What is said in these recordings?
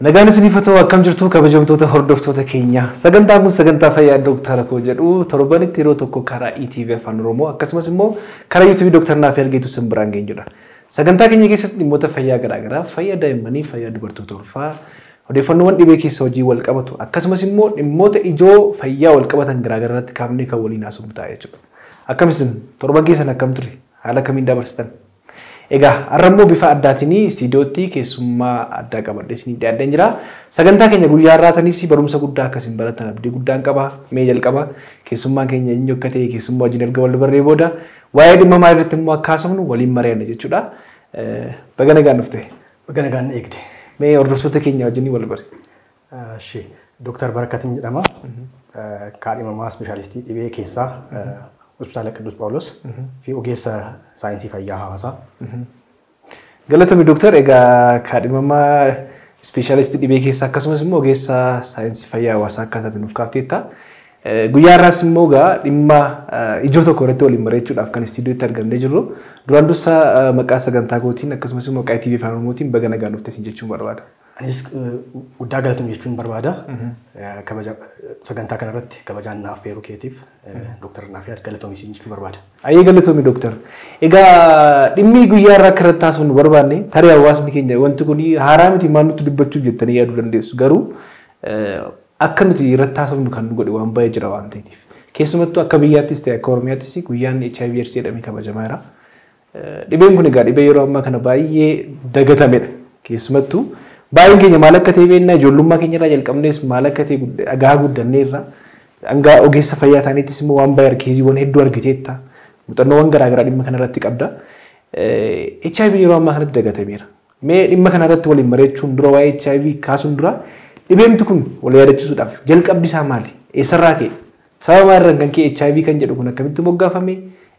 Nagaan isiniif haa ta'u, akkam jirtu kabajamtoota hordoftoota keenya? Sagantaan kun sagantaa fayyaa Dooktara Koo jedhu torbanitti yeroo tokko karaa ETV Afaan Oromoo akkasumas immoo karaa YouTube Dooktar Naafii Argeetu isin biraan geenyudha. Sagantaa keenya keessatti dhimmoota fayyaa garaagaraa, fayyaa daa'immanii, fayyaa dubartoota ulfaa, odeeffannoowwan dhibee keessa hojii wal qabatu akkasumas immoo dhimmoota ijoo fayyaa wal qabatan garaagaraa irratti kaafnee kan waliin haasofnu ta'a jechuudha. Akkam isin, torban keessan akkam ture? Haala kamiin dabarsitan? Egaa har'a immoo bifa addaatiin istiidiyootti keessummaa addaa qabadhee isinii dhiyaadheen jira. Sagantaa keenya guyyaa har'aatanis barumsa guddaa akkasiin baratan abdii guddaan qaba. Mee jalqaba keessummaan keenya eenyu akka ta'e keessummaa wajjin erga wal barree booda waa'ee dhimma maalii irratti immoo akka haasofnu waliin mari'anna jechuudha. Baga nagaan dhufte. Baga nagaan eegde. Mee hordoftoota keenya wajjin wal bari. Ishee Dooktar Barakatiin jedhama. Kaadhimamaa ispeeshaalistii dhibee keessaa Hospitaala Qidduus Phaawulos fi ogeessa saayinsii fayyaa hawaasaa. Galatami Dooktar, egaa kaadhimamaa ispeeshaalistii dhibee keessaa akkasumas immoo ogeessa saayinsii fayyaa hawaasaa akka taate nuuf kaafteetta. Guyyaa har'aas immoo egaa dhimma ijoo tokko irratti waliin mari'achuudhaaf kan istiidiyootti argamnee jirru. Duraan dursa maqaa sagantaa kootiin akkasumas immoo maqaa ETV Afaan Oromootiin baga nagaan dhufte isin jechuun barbaada. Anis guddaa galatoomi jechuun barbaada. Kabaja sagantaa kanarratti kabajaan naaf feeruu keetiif, Dooktar Naafiyaad, galatoomi isin jechuu barbaada. Ayyee, galatoomi Dooktar. Egaa dhimmi guyyaa irraa akka irratti haasofnu barbaanne, tarii hawaasni keenya wanti kun haaraa miti, maal nutti dubbachuuf jettanii yaaduu dandeessu. Garuu akka nuti irratti haasofnu kan nu godhe waan baay'ee jira waan ta'eef. Keessumattuu akka biyyaattis ta'e akka Oromiyaattis guyyaan HIV AIDS jedhamee kabajamaa jira. Dhibeen kun egaa dhibee yeroo ammaa kana baay'ee dagatamedha. Keessumattuu baay'een keenya maal akka ta'e beekna, ijoollummaa keenya irraa jalqabnees maal akka ta'e dhagaa guddanneerra. Hanga ogeessa fayyaa ta'aniittis immoo waan baay'ee keeziiwwan hedduu argiteetta. Muuxannoowwan garaagaraa dhimma kana irratti qabda. HIV yeroo ammaa kanatti dagatameera. Mee dhimma kana irratti waliin mari'achuun dura, waa'ee HIV kaasuun dura, dhibeemti kun wal yaadachiisuudhaaf jalqabbi isaa maali? Eessarraa ka'e? Sababa maalirraan kan ka'e HIV kan jedhu kun akkamitti moggaafame?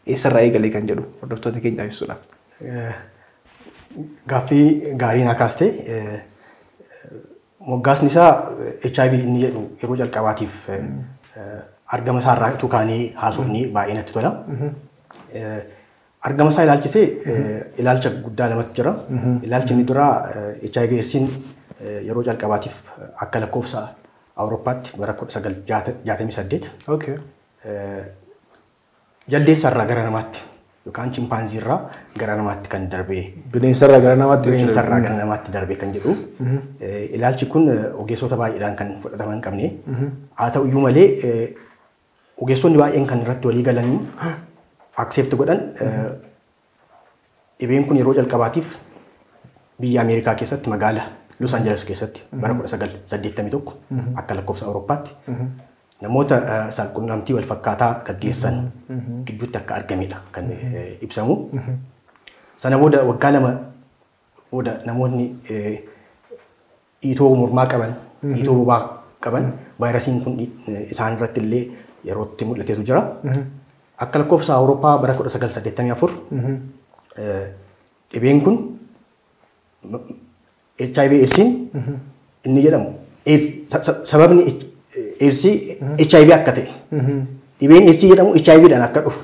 Eessarraa eegale kan jedhu hordoftoota keenyaaf ibsuudhaaf. Gaaffii gaarii naa kaaste. Moggaasni isaa HIV inni jedhu yeroo jalqabaatiif argama isaarraa utuu kaanee haasofni baay'ee natti tola. Argama isaa ilaalchisee ilaalcha guddaa lamatti jira. Ilaalchi inni duraa HIV AIDSiin yeroo jalqabaatiif akka lakkoofsa Awurooppaatti bara 1968 jaldeessarraa gara namaatti yookaan chimpaanziirraa gara namaatti kan darbee. Bineensarraa gara namaatti. Bineensarraa gara namaatti darbee kan jedhu. Ilaalchi kun ogeessota baay'eedhaan kan fudhatama hin qabne. Haa ta'u iyyuu malee, ogeessonni baay'een kan irratti walii galan, accept godhan, dhibeen kun yeroo jalqabaatiif biyya Ameerikaa keessatti magaala Los Angeles keessatti bara 1981 akka lakkoofsa Awurooppaatti namoota saalqunnamtii wal fakkaataa gaggeessan gidduutti akka argamedha kan ibsamu. Sana booda waggaa 2 booda namoonni dhiitoo mormaa qaban, dhiitoo bobaa qaban, vaayirasiin kun isaan irratti illee yerootti mul'ateetu jira. Akka lakkoofsa Awurooppaa bara 1984 dhibeen kun HIV AIDSiin inni jedhamu sababni AIDSii HIV akka ta'e, dhibeen AIDSii jedhamu HIVdhaan akka dhufu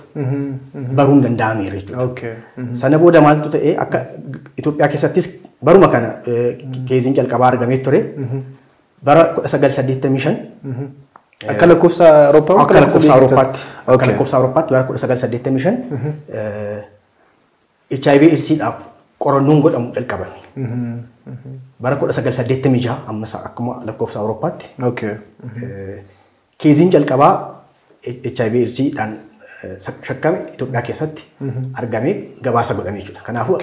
baruun danda'ameera jechuudha. Sana booda maaltu ta'e? Akka Itoophiyaa keessattis baruma kana keeziin jalqabaa argamee ture. Bara 1985. Akka lakkoofsa Awurooppaa? Akka lakkoofsa Awurooppaatti. Akka lakkoofsa Awurooppaatti bara 1985 HIV AIDSiidhaaf qorannoon godhamu jalqabame. Bara 1986 ammas akkuma lakkoofsa Awurooppaatti keeziin jalqabaa HIV AIDSiidhaan shakkame Itoophiyaa keessatti argamee gabaasa godhame jechuudha. Kanaafuu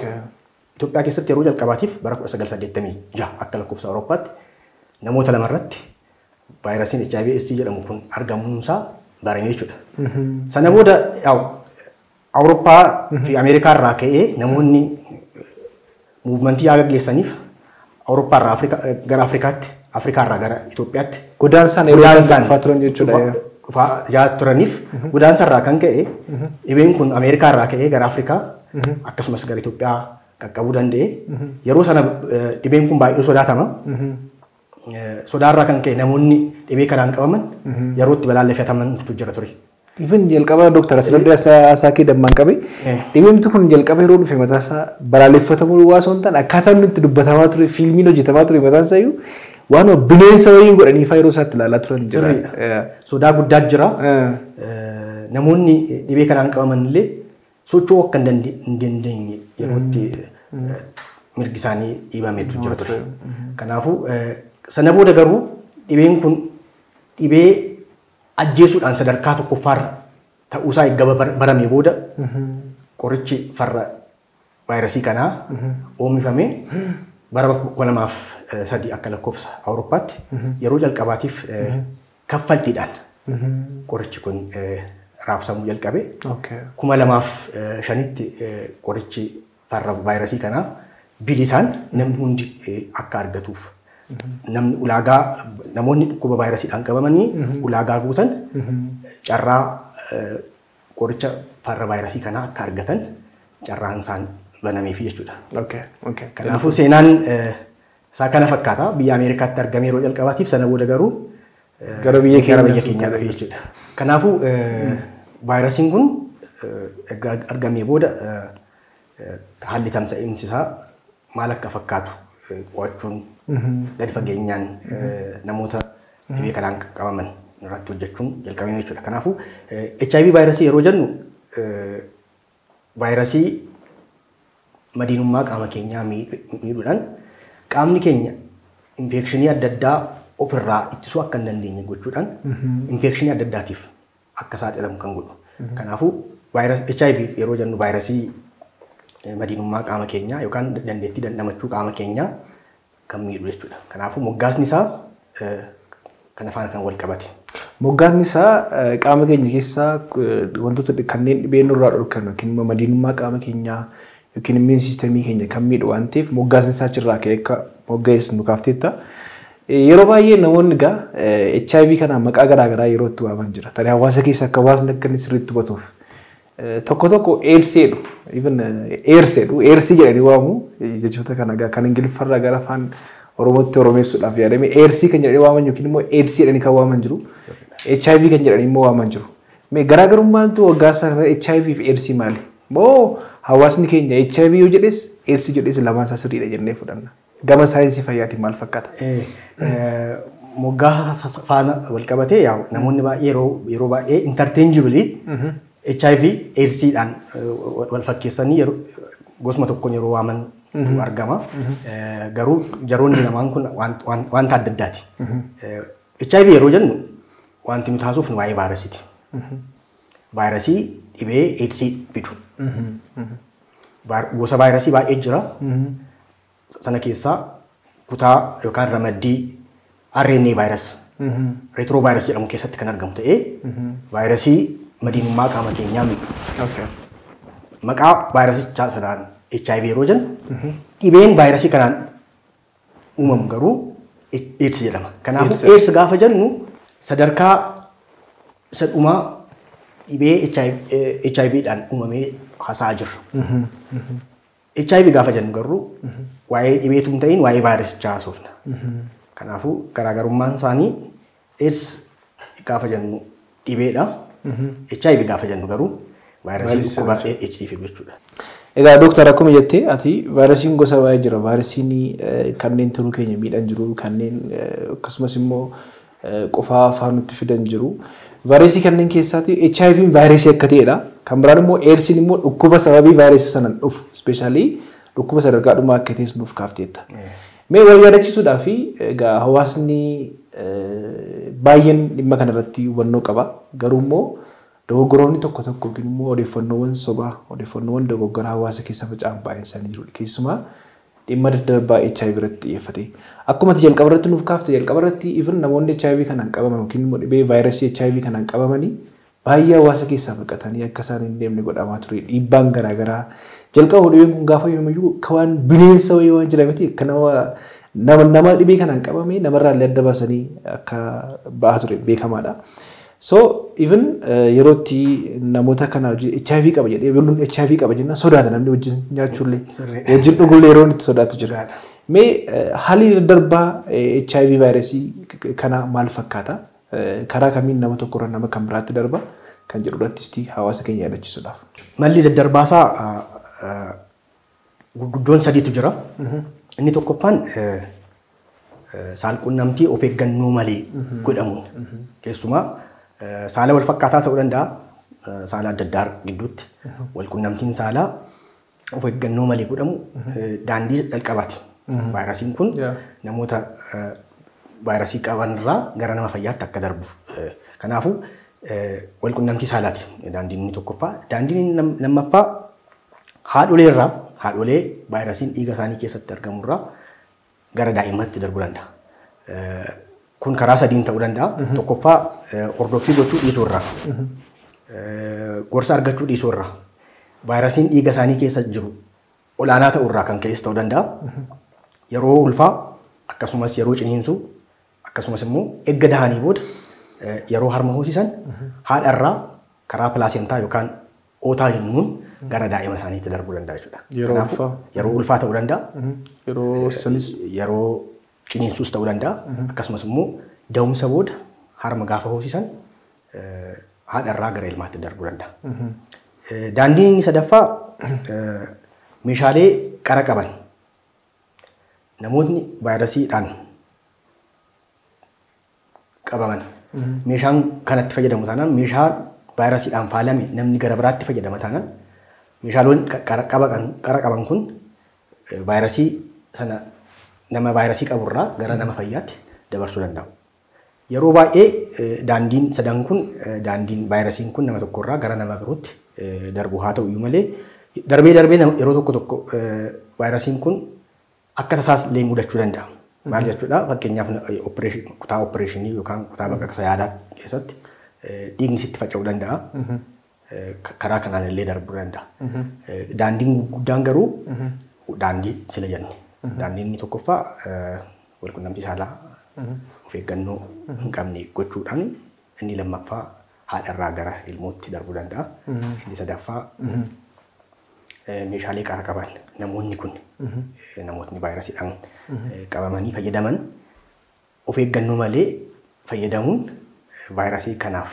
Itoophiyaa keessatti yeroo jalqabaatiif bara 1986 akka lakkoofsa Awurooppaatti namoota lamarratti vaayirasiin HIV AIDS jedhamu kun argamuunsaa barame jechuudha. Sana booda Awurooppaa fi Ameerikaa irraa ka'ee namoonni movementii yaa gaggeessaniif Awurooppaa irraa gara Afrikaatti, Afrikaa irraa gara Itoophiyaatti. Godaansaan yeroo isaan dhufaa turan jechuudha. Dhufaa yaa turaniif, godaansa irraa kan ka'e dhibeen kun Ameerikaa irraa ka'ee gara Afrikaa akkasumas gara Itoophiyaa qaqqabuu danda'e. Yeroo sana dhibeen kun baay'ee sodaatama. Sodaarraa kan ka'e namoonni dhibee kanaan qabaman yeroo itti balaaleffatamantu jira ture. Even jalqaba dooktar asirratti haasaa kee dammaan qabe dhibeen kun jalqaba yeroo dhufe mataa isaa balaaleffatamuu waa osoo hin taane akkaataan nutti dubbatamaa ture fiilmiin hojjetamaa ture mataan isaa iyyuu waan bineensa wayii godhanii fa'aa yeroo isaatti ilaalaa turan jira. Sodaa guddaa jira. Namoonni dhibee kanaan qabaman illee socho'uu akka hin dandeenye yerootti mirgi isaanii dhiibameetu jira ture. Kanaafuu sana booda garuu dhibeen kun dhibee ajjeesuudhaan sadarkaa tokkoffaarra ta'uusaa eegga barame booda qorichi farra vaayirasii kanaa oomishame bara 2003 akka lakkoofsa Awurooppaatti yeroo jalqabaatiif kaffaltiidhaan qorichi kun raabsamuu jalqabe. 2005tti qorichi farra vaayirasii kanaa bilisaan namni hundi akka argatuuf namni ulaagaa namoonni dhukkuba vaayirasiidhaan qabamanii ulaagaa guutan carraa qoricha farra vaayirasii kanaa akka argatan carraan isaan banameef jechuudha. Kanaafuu seenaan isaa kana fakkaata. Biyya Ameerikaatti argame yeroo jalqabaatiif sana booda garuu gara biyya keenyaa dhufe jechuudha. Kanaafuu vaayirasiin kun argamee booda haalli tamsa'insi isaa maal akka fakkaatu qo'achuun gadi fageenyaan namoota dhibee kanaan qabaman irratti hojjechuun jalqabame jechuudha. Kanaafuu HIV vaayirasii yeroo jennu vaayirasii madiinummaa qaama keenyaa miidhuudhaan qaamni keenya infekshinii adda addaa ofirraa ittisuu akka hin dandeenye gochuudhaan infekshinii adda addaatiif akka saaxilamu kan godhu. Kanaafuu HIV yeroo jennu vaayirasii madiinummaa qaama keenyaa yookaan dandeettii dandamachuu qaama keenyaa kan miidhu jechuudha. Kanaafuu moggaasni isaa kana faana kan wal qabate. Moggaasni isaa qaama keenya keessaa wantoota kanneen dhibee nurraa dhorkan yookiin immoo madiinummaa qaama keenyaa yookiin immuun siistemii keenya kan miidhu waan ta'eef moggaasni isaa achirraa ka'ee akka moggaa'es nu kaafteetta. Yeroo baay'ee namoonni egaa HIV kana maqaa garaagaraa yeroo itti waaman jira. Tarii hawaasa keessa akka hawaasni akka inni sirriitti hubatuuf. Tokko tokko AIDS jedhu, even AIDS jedhu, AIDS jedhanii waamu jechoota kana egaa kan Ingiliffarraa gara afaan Oromootti Oromeessuudhaaf yaadame AIDS kan jedhanii waaman yookiin immoo AIDS jedhanii kan waaman jiru. HIV kan jedhanii immoo waaman jiru. Mee garaagarummaan waggaa isaa HIV fi AIDS maali? Moo hawaasni keenya HIV yoo jedhes AIDS jedhes lamaan isaa sirriidha jennee fudhanna. Gama saayinsii fayyaatiin maal fakkaata? Moggaa faana wal qabatee namoonni baay'ee yeroo baay'ee interchangeably HIV AIDSidhaan wal fakkeessanii gosuma tokkoon yeroo waaman argama. Garuu jaroonni lamaan kun wanta adda addaati. HIV yeroo jennu wanti nuti haasofnu waa'ee vaayirasiiti. Vaayirasii dhibee AIDS fidu. Gosa vaayirasii baay'ee jira. Sana keessaa kutaa yookaan ramaddii RNA vaayirasii, reetiroovaayirasii jedhamu keessatti kan argamu ta'ee vaayirasii madiinummaa qaama keenyaa miidhu. Maqaa vaayirasichaa sanaan HIV yeroo jennu dhibeen vaayirasii kanaan uumamu garuu AIDS jedhama. Kanaafuu AIDS gaafa jennu sadarkaa isa dhumaa dhibee HIVdhaan uumamee haasa'aa jirra. HIV gaafa jennu garuu waa'ee dhibeetu hin ta'in waa'ee vaayirasichaa haasofna. Kanaafuu garaagarummaan isaanii AIDS gaafa jennu dhibeedha. HIV gaafa jennu garuu vaayirasii dhukkuba AIDS fidu jechuudha. Egaa dooktar akkuma jettee ati vaayirasiin gosa baay'ee jira. Vaayirasiin kanneen tiruu keenya miidhan jiru, kanneen akkasumas immoo qofaa afaan nutti fidan jiru. Vaayirasii kanneen keessaati HIV'n vaayirasii akka ta'edha. Kan biraan immoo AIDS'n immoo dhukkuba sababii vaayirasii sanaan dhufu ispeeshaalii dhukkuba sadarkaa dhumaa akka ta'es nuuf kaafteetta. Mee wal yaadachiisuudhaa fi egaa hawaasni baay'een dhimma kanarratti hubannoo qaba. Garuu immoo dogoggoroonni tokko tokko yookiin immoo odeeffannoowwan sobaa, odeeffannoowwan dogoggoraa hawaasa keessa faca'an baay'een isaanii jiru. Keessumaa dhimma daddarbaa HIV irratti xiyyeeffate. Akkuma ati jalqaba irratti nuuf kaafte jalqaba irratti even namoonni HIV kanaan qabaman yookiin immoo dhibee vaayirasii HIV kanaan qabamanii baay'ee hawaasa keessaa baqatanii akka isaan hin deemne godhamaa ture. Dhiibbaan garaagaraa jalqaba dhibeen kun gaafa yoomiyyuu akka waan bineensa wayii waan jira miti akka nama dhibee kanaan qabame namarraa illee adda baasanii akka ba'aa ture beekamaadha. So even yerootti namoota kana HIV qaba jedhee beeluun HIV qaba jennaan sodaata namni wajjin nyaachuullee wajjin dhugullee yeroo itti sodaatu jira. Mee haalli daddarbaa HIV vaayirasii kana maal fakkaata? Karaa kamiin nama tokkorraa nama kan biraatti darba? kan jedhu irrattis hawaasa keenya yaadachiisuudhaaf. Malli daddarbaasaa gurguddoon sadiitu jira. Inni tokkoffaan saalqunnamtii of eeggannoo malee godhamuun keessumaa saala wal fakkaataa ta'uu danda'a, saala adda addaa gidduutti walqunnamtiin saalaa of eeggannoo malee godhamu daandii jalqabaati. Vaayirasiin kun namoota vaayirasii qaban irraa gara nama fayyaatti akka darbuuf. Kanaafuu walqunnamtii saalaati daandiin inni tokkoffaa. Daandiin inni lammaffaa haadholee irraa, haadholee vaayirasiin dhiiga isaanii keessatti argamu irraa gara daa'immaatti darbuu danda'a. Kun karaa sadiin ta'uu danda'a. Tokkoffaa hordoffii gochuu dhiisuu irraa, gorsa argachuu dhiisuu irraa, vaayirasiin dhiiga isaanii keessa jiru olaanaa ta'uu irraa kan ka'es ta'uu danda'a. Yeroo ulfaa akkasumas yeroo ciniinsuu akkasumas immoo erga dahanii booda yeroo harma hoosisan haadha irraa karaa pilaasentaa yookaan ootaa jennuun gara daa'ima isaaniitti darbuu danda'a jechuudha. Yeroo ulfaa ta'uu danda'a. Yeroo sanis yeroo ciniinsuus ta'uu danda'a. Akkasumas immoo da'umsa booda harma gaafa hoosisan haadha irraa gara ilmaatti darbuu danda'a. Daandiin inni sadaffaa meeshaalee qara qaban namootni vaayirasiidhaan qabaman meeshaan kanatti fayyadamu taanaan, meeshaa vaayirasiidhaan faalame namni gara biraatti fayyadama taanaan, meeshaaleen qara qaban kun vaayirasii sana nama vaayirasii qaburraa gara nama fayyaatti dabarsuu danda'u. Yeroo baay'ee daandiin sadan kun daandiin vaayirasiin kun nama tokkorraa gara nama birootti darbu haa ta'u iyyuu malee, darbee darbee yeroo tokko tokko vaayirasiin kun akka tasaas illee mudachuu danda'a. Maal jechuudha? Fakkeenyaaf kutaa opereeshinii yookaan kutaa baqaqsa yaalaa keessatti dhiigni sitti faca'uu danda'a. Karaa kanaan illee darbuu danda'a. Daandiin guddaan garuu daandii sila jenne. Daandiin inni tokkoffaa walqunnamtii saalaa of eeggannoo hin qabne gochuudhaan, inni lammaffaa haadharraa gara ilmootti darbuu danda'a. Inni sadaffaa meeshaalee qara qaban namoonni kun namootni vaayirasiidhaan qabamanii fayyadaman of eeggannoo malee fayyadamuun vaayirasii kanaaf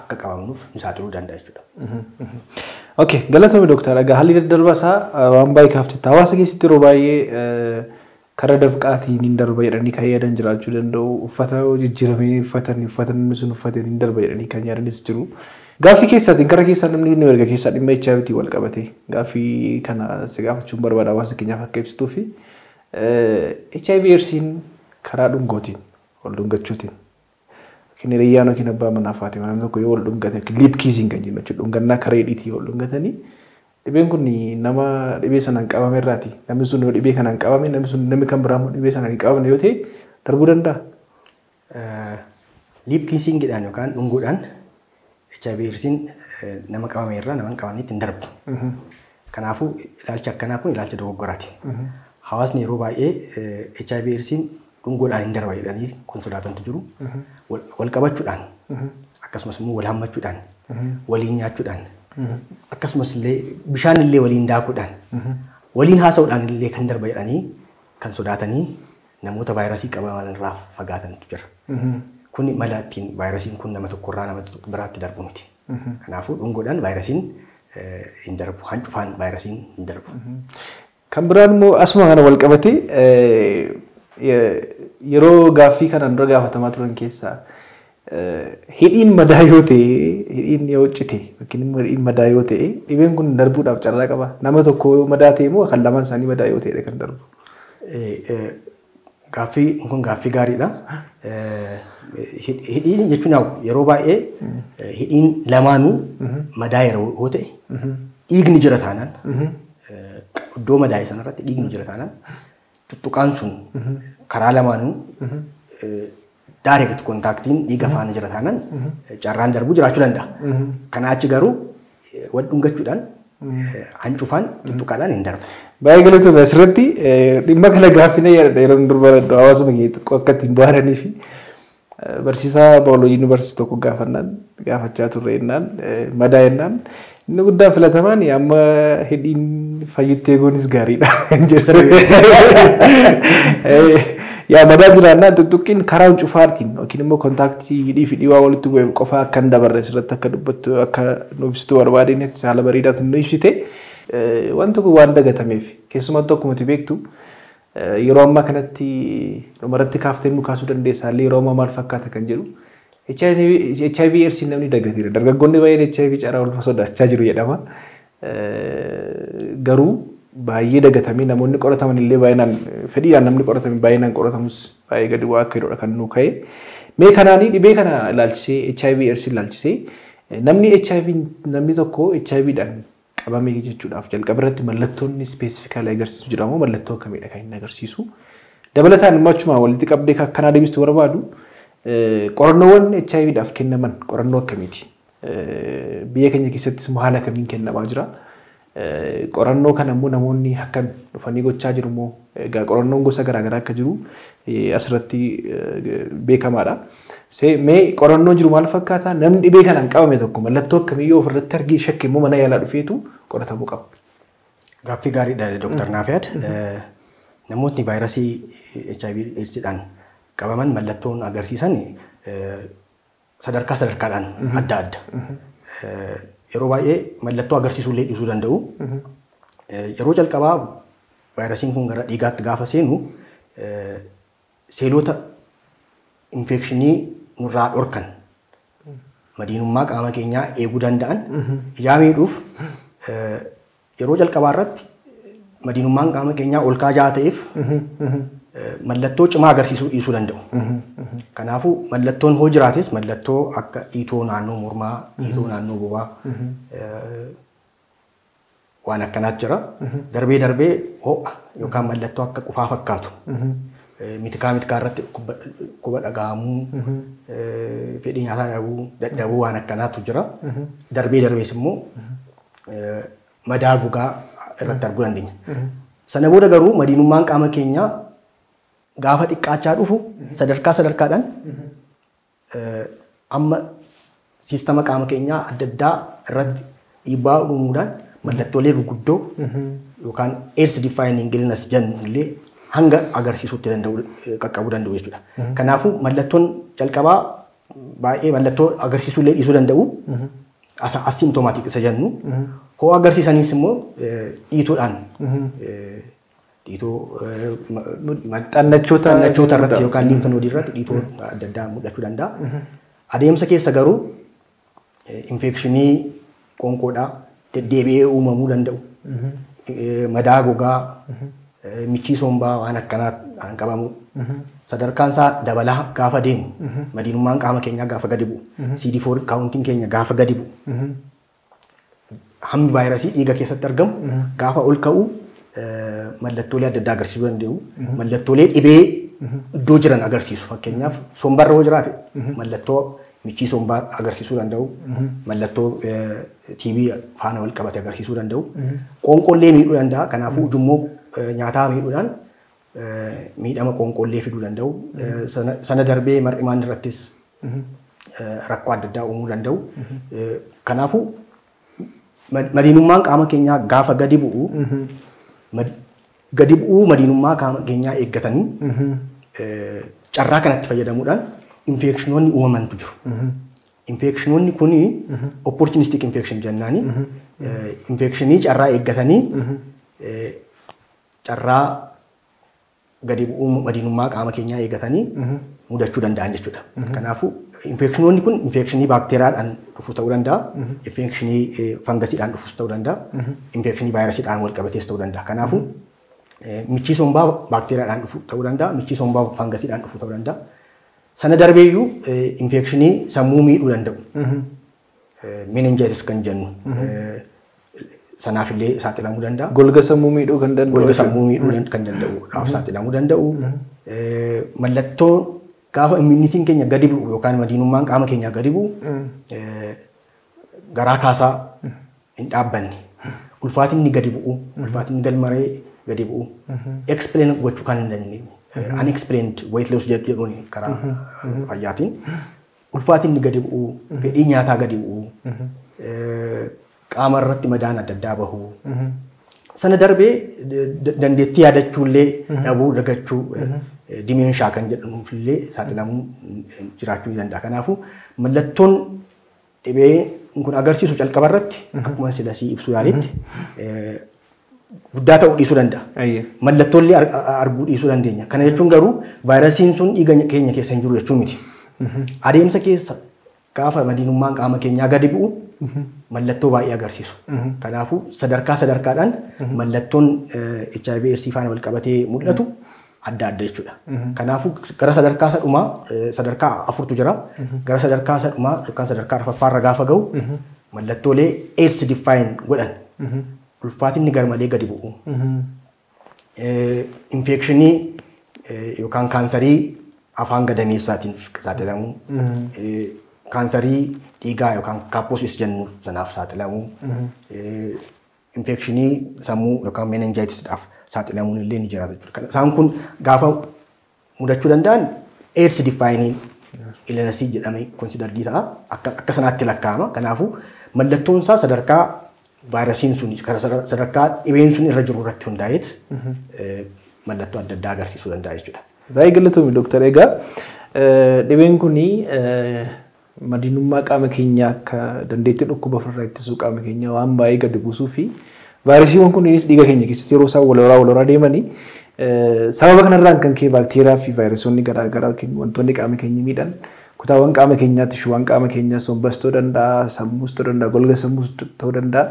akka qabamnuuf nu saaxiluu danda'a jechuudha. Okay, galatoomi dooktar. Egaa haalli daddarba isaa waan baay'ee kaaftetta. Hawaasa keessatti yeroo baay'ee karaa dafqaatiin hin darba jedhanii kan yaadan jiraachuu danda'u. Uffata jijjiiramee uffatan uffata namni sun uffate hin darba jedhanii kan yaadanis jiru. Gaaffii keessaatiin karaa keessaa namni inni erga keessaa dhimma HIV wal qabate gaaffii kana si gaafachuun barbaada hawaasa keenyaaf akka ibsituu fi HIV AIDSiin karaa dhungootiin wal dhungachuutiin yookiin hiriyyaan yookiin abbaa manaa faati namni tokko yoo wal dhungate yookiin lip kissing kan jennu jechuudha, dhungannaa karaa hidhiitii wal dhungatanii, dhibeen kun nama dhibee sanaan qabame irraati. Namni sun yoo dhibee kanaan qabame, namni sun namni kan biraa immoo dhibee sanaan hin qabamne yoo ta'e darbuu danda'a. Lip kissingiidhaan yookaan dhunguudhaan HIV AIDSiin nama qabame irraa nama hin qabamnetti hin darbu. Kanaafuu ilaalchi akkanaa kun ilaalcha dogoggoraati. Hawaasni yeroo baay'ee HIV AIDSiin dhungoodhaan hin darba jedhanii kun sodaatantu jiru. Wal qabachuudhaan, akkasumas immoo wal hammachuudhaan, waliin nyaachuudhaan, akkasumas illee bishaan illee waliin daakuudhaan, waliin haasa'uudhaan illee kan darba jedhanii kan sodaatanii namoota vaayirasii qabaman irraa fagaatantu jira. Kun mala ittiin vaayirasiin kun nama tokkorraa nama biraatti darbu miti. Kanaafuu dhungoodhaan vaayirasiin hin darbu. Hancufaan vaayirasiin hin darbu. Kan biraan immoo asuma kana wal qabatee yeroo gaaffii kanaan dura gaafatamaa turan keessaa hidhiin madaa yoo ta'e, hidhiin yoo cite yookiin immoo hidhiin madaa yoo ta'e, dhibeen kun darbuudhaaf carraa qaba. Nama tokko yoo madaa ta'e immoo kan lamaan isaanii madaa yoo ta'edha kan darbu. Gaaffii kun gaaffii gaariidha. Hidhiin jechuun yeroo baay'ee hidhiin lamaanuu madaa yeroo yoo ta'e, dhiigni jira taanaan, iddoo madaa'e sanarratti dhiigni jira taanaan, tuttuqaan sun karaa lamaanuu direct contactiin dhiiga faana jira taanaan carraan darbuu jiraachuu danda'a. Kanaa achi garuu wal dhungachuudhaan, hancufaan, tuttuqaadhaan hin darbu. Baay'ee galatoomi. Asirratti dhimma kana gaaffii yaadadha yeroo dur baradhu hawaasuma keenya xiqqoo akka ittiin bohaaranii fi barsiisaa baayoloojii nu barsiisu tokko gaafannaan gaafachaa turre jennaan, madaa jennaan Inni guddaan filatamaan amma hidhiin fayyitee goonis gaariidha. Yaa madaa jiraannaan tuttuqqiin karaa cufaartiin yookiin immoo kontaaktii hidhii fi dhiwaa walitti bu'e qofa akka hin dabarre asirratti akka dubbattu akka nu ibsitu barbaadeen haala bareedaatu nu ibsite. Wanti kun waan dagatameef keessumattuu akkuma ati beektu yeroo ammaa kanatti dhumarratti kaaftee nu kaasuu dandeessa illee yeroo ammaa maal fakkaata kan jedhu HIV AIDS namni dagateera. Dargaggoonni baay'een HIV caalaa ulfa sodaachaa jiru jedhama. Garuu baay'ee dagatamee namoonni qorataman illee baay'inaan fedhiidhaan namni qoratame baay'inaan qoratamus baay'ee gadi bu'aa akka jedhudha kan nu ka'e. Mee kanaanii dhibee kana ilaalchisee HIV AIDS ilaalchisee namni HIV namni tokko HIV dhaan qabame jechuudhaaf jalqaba irratti mallattoonni specifically agarsiisu jira moo mallattoo akkamiidha kan inni agarsiisu? Dabalataan immoo achuma walitti qabdee akkanaa deebistu barbaadu qorannoowwan HIV dhaaf kennaman qorannoo akkamiiti? Biyya keenya keessattis immoo haala kamiin kennamaa jira? Qorannoo kana immoo namoonni akkam dhufanii gochaa jiru moo egaa qorannoon gosa garaagaraa akka jiru asirratti beekamaadha. Mee qorannoon jiru maal fakkaata? Namni dhibee kanaan qabame tokko mallattoo akkamiyyuu ofirratti argee shakke immoo mana yaalaa dhufeetu qoratamuu qaba. Gaaffii gaariidha Dooktar Naafiyaad. Namootni vaayirasii HIV AIDSidhaan qabaman mallattoon agarsiisan sadarkaa sadarkaadhaan adda adda. Yeroo baay'ee mallattoo agarsiisuu illee dhiisuu danda'u. Yeroo jalqabaa vaayirasiin kun gara dhiigaatti gaafa seenu seelota infekshinii nurraa dhorkan madiinummaa qaama keenyaa eeguu danda'an ijaa miidhuuf yeroo jalqabaa irratti madiinummaan qaama keenyaa ol ka'aa ta'eef mallattoo cimaa agarsiisuu dhiisuu danda'u. Kanaafuu mallattoon hoo jiraates mallattoo akka dhiitoo naannoo mormaa, dhiitoo naannoo bobaa waan akkanaatu jira. Darbee darbee ho'a yookaan mallattoo akka qufaa fakkaatu. Mitikaa mitikaa irratti dhukkuba dhaga'amuu, fedhii nyaataa dhabuu, dadhabuu waan akkanaatu jira. Darbee darbees immoo madaa gogaa irratti arguu dandeenya. Sana booda garuu madiinummaan qaama keenyaa gaafa xiqqaachaa dhufu sadarkaa sadarkaadhaan amma siistama qaama keenyaa adda addaa irratti dhiibbaa uumuudhaan mallattoolee gurguddoo yookaan AIDS defining illness jennu illee hanga agarsiisuutti danda'u qaqqabuu danda'u jechuudha. Kanaafuu mallattoon jalqabaa baay'ee mallattoo agarsiisuu illee dhiisuu danda'u. Asymptomatic isa jennu. Hoo agarsiisanis immoo dhiituudhaan dhiitoo Xannachoota xannachoota irratti yookaan lymph node irratti dhiitoo adda addaa mul'achuu danda'a. Adeemsa keessa garuu infekshinii qoonqoodhaa deddeebi'ee uumamuu danda'u. Madaa gogaa, michii sombaa waan akkanaa qabamu. Sadarkaan isaa dabalaa gaafa deemu madiinummaan qaama keenyaa gaafa gadi bu'u CD4 countiin keenya gaafa gadi bu'u hammi vaayirasii dhiiga keessatti argamu gaafa ol ka'u mallattoolee adda addaa agarsiisuu danda'u. Mallattoolee dhibee iddoo jiran agarsiisu. Fakkeenyaaf sombarra yoo jiraate mallattoo michii sombaa agarsiisuu danda'u. Mallattoo TB faana wal qabate agarsiisuu danda'u. Qoonqollee miidhuu danda'a. Kanaafuu ujummoo nyaataa miidhuudhaan miidhama qoonqollee fiduu danda'u. Sana darbee mar'imaan irrattis rakkoo adda addaa uumuu danda'u. Kanaafuu madiinummaan qaama keenyaa gaafa gadi bu'u gadi bu'uu madiinummaa qaama keenyaa eeggatanii carraa kanatti fayyadamuudhaan infeekshinoonni uumamantu jiru. Infeekshinoonni kuni opportunistic infection jennaani. Infekshinii carraa eeggatanii carraa gadi bu'uu madiinummaa qaama keenyaa eeggatanii mudachuu danda'an jechuudha. Kanaafuu infeekshinoonni kun infekshinii baakteeriyaadhaan dhufu ta'uu danda'a, infekshinii fangasiidhaan dhufus ta'uu danda'a, infekshinii vaayirasiidhaan wal qabatees ta'uu danda'a. Kanaafuu michii sombaa baakteeriyaadhaan dhufu ta'uu danda'a, michii sombaa fangasiidhaan dhufu ta'uu danda'a. Sana darbeeyyuu infekshinii sammuu miidhuu danda'u. Meningitis kan jennu sanaaf illee saaxilamuu danda'a. Golga sammuu miidhuu kan danda'u. Golga sammuu miidhuu kan danda'uudhaaf saaxilamuu danda'u. Mallattoo gaafa immunitiin keenya gadi bu'u yookaan madiinummaan qaama keenyaa gadi bu'u garaa kaasaa hin dhaabbanne. Ulfaatinni gadi bu'u, ulfaatinni galmaree gadi bu'u. Explain gochuu kan hin dandeenye. Unexplained weight loss jedhuun karaa fayyaatiin. Ulfaatinni gadi bu'u, fedhii nyaataa gadi bu'u. Qaama irratti madaan adda addaa bahuu. Sana darbee dandeettii yaadachuullee dhabuu, dagachuu, dementia kan jedhamuufillee saaxilamuu jiraachuu ni danda'a. Kanaafuu mallattoon dhibee kun agarsiisu calqaba irratti akkuma silasii ibsuu yaaletti guddaa ta'uu dhiisuu danda'a. Mallattoolee arguu dhiisuu dandeenya. Kana jechuun garuu vaayirasiin sun dhiiga keenya keessa hin jiru jechuu miti. Adeemsa keessa gaafa madiinummaan qaama keenyaa gadi bu'u mallattoo baay'ee agarsiisu. Kanaafuu sadarkaa sadarkaadhaan mallattoon HIV AIDS faana wal qabatee mul'atu adda adda jechuudha. Kanaafuu gara sadarkaa isa dhumaa, sadarkaa afurtu jira. Gara sadarkaa isa dhumaa yookaan sadarkaa arfaffaarra gaafa ga'u mallattoolee AIDS define godhan, ulfaatinni garmalee gadi bu'u, infekshinii yookaan kaansarii afaan gadameessaatiin saaxilamuu, kaansarii dhiigaa yookaan kaapposis jennu sanaaf saaxilamuu, infekshinii sammuu yookaan meningitisdhaaf saaxilamuun illee ni jiraata jechuudha. Isaan kun gaafa mudachuu danda'an AIDS defining illness jedhamee considered ta'a. Akka sanaatti lakkaa'ama. Kanaafuu mallattoon isaa sadarkaa vaayirasiin sun, sadarkaa dhibeen sun irra jiru irratti hundaa'eet mallattoo adda addaa agarsiisuu danda'a jechuudha. Baay'ee galatoomi, Dooktar. Egaa dhibeen kun madiinummaa qaama keenyaa akka dandeettii dhukkuba ofirraa ittisuu qaama keenyaa waan baay'ee gadi buusuu fi vaayirasiiwwan kunneenis dhiiga keenya keessatti yeroo isaan wal horaa wal horaa deemanii, sababa kanarraan kan ka'e baakteeriyaa fi vaayirasoonni garaagaraa yookiin wantoonni qaama keenya miidhan kutaawwan qaama keenyaatti, shuwaan qaama keenyaa, sombas ta'uu danda'a, sammuus ta'uu danda'a, golga sammuus ta'uu danda'a.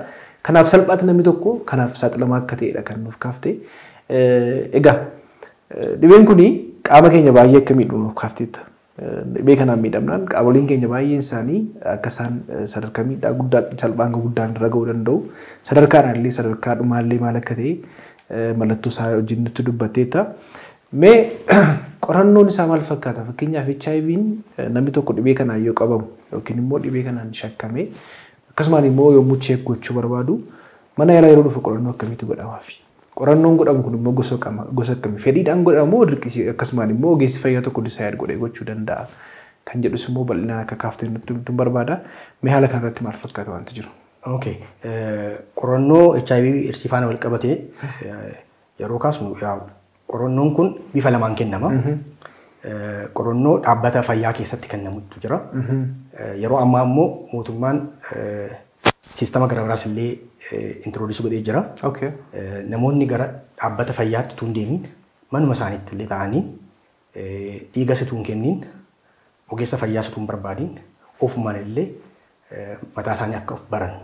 Kanaaf salphaatti namni tokko kanaaf saaxilamaa akka ta'edha kan nuuf kaafte. Egaa dhibeen kuni qaama keenya baay'ee akka miidhu nuuf kaafteetta. Dhibee kanaan miidhamnaan qaamoleen keenya baay'een isaanii akka isaan sadarkaa miidhaa guddaa salphaan guddaan irra ga'uu danda'u. Sadarkaadhaan illee sadarkaa dhumaallee maal akka ta'e mallattoo isaa wajjin nutti dubbatteetta. Mee qorannoon isaa maal fakkaata? Fakkeenyaaf HIV'n namni tokko dhibee kanaan yoo qabamu yookiin immoo dhibee kanaan shakkamee akkasumaan immoo yommuu check gochuu barbaadu mana yaalaa yeroo dhufu qorannoo akkamiitu godhamaafi? Qorannoon godhamu kun immoo gosa akkamii? Fedhiidhaan godhamu moo dirqisii akkasumaan immoo ogeessi fayyaa tokko decide godhee gochuu danda'a? Kan jedhus immoo bal'inaan akka kaaftee nutti himtu barbaada. Mee haala kanarratti maal fakkaata wanti jiru? Okay. Qorannoo HIV AIDS faana wal qabatee yeroo kaasnu, qorannoon kun bifa lamaan kennama. Qorannoo dhaabbata fayyaa keessatti kennamutu jira. Yeroo ammaa immoo mootummaan siistama gara biraas illee introduce godhee jira. Namoonni gara dhaabbata fayyaatti utuu hin deemin manuma isaaniitti illee ta'anii dhiiga situu hin kennin, ogeessa fayyaa situu hin barbaadin, ofumaan illee mataa isaanii akka of baran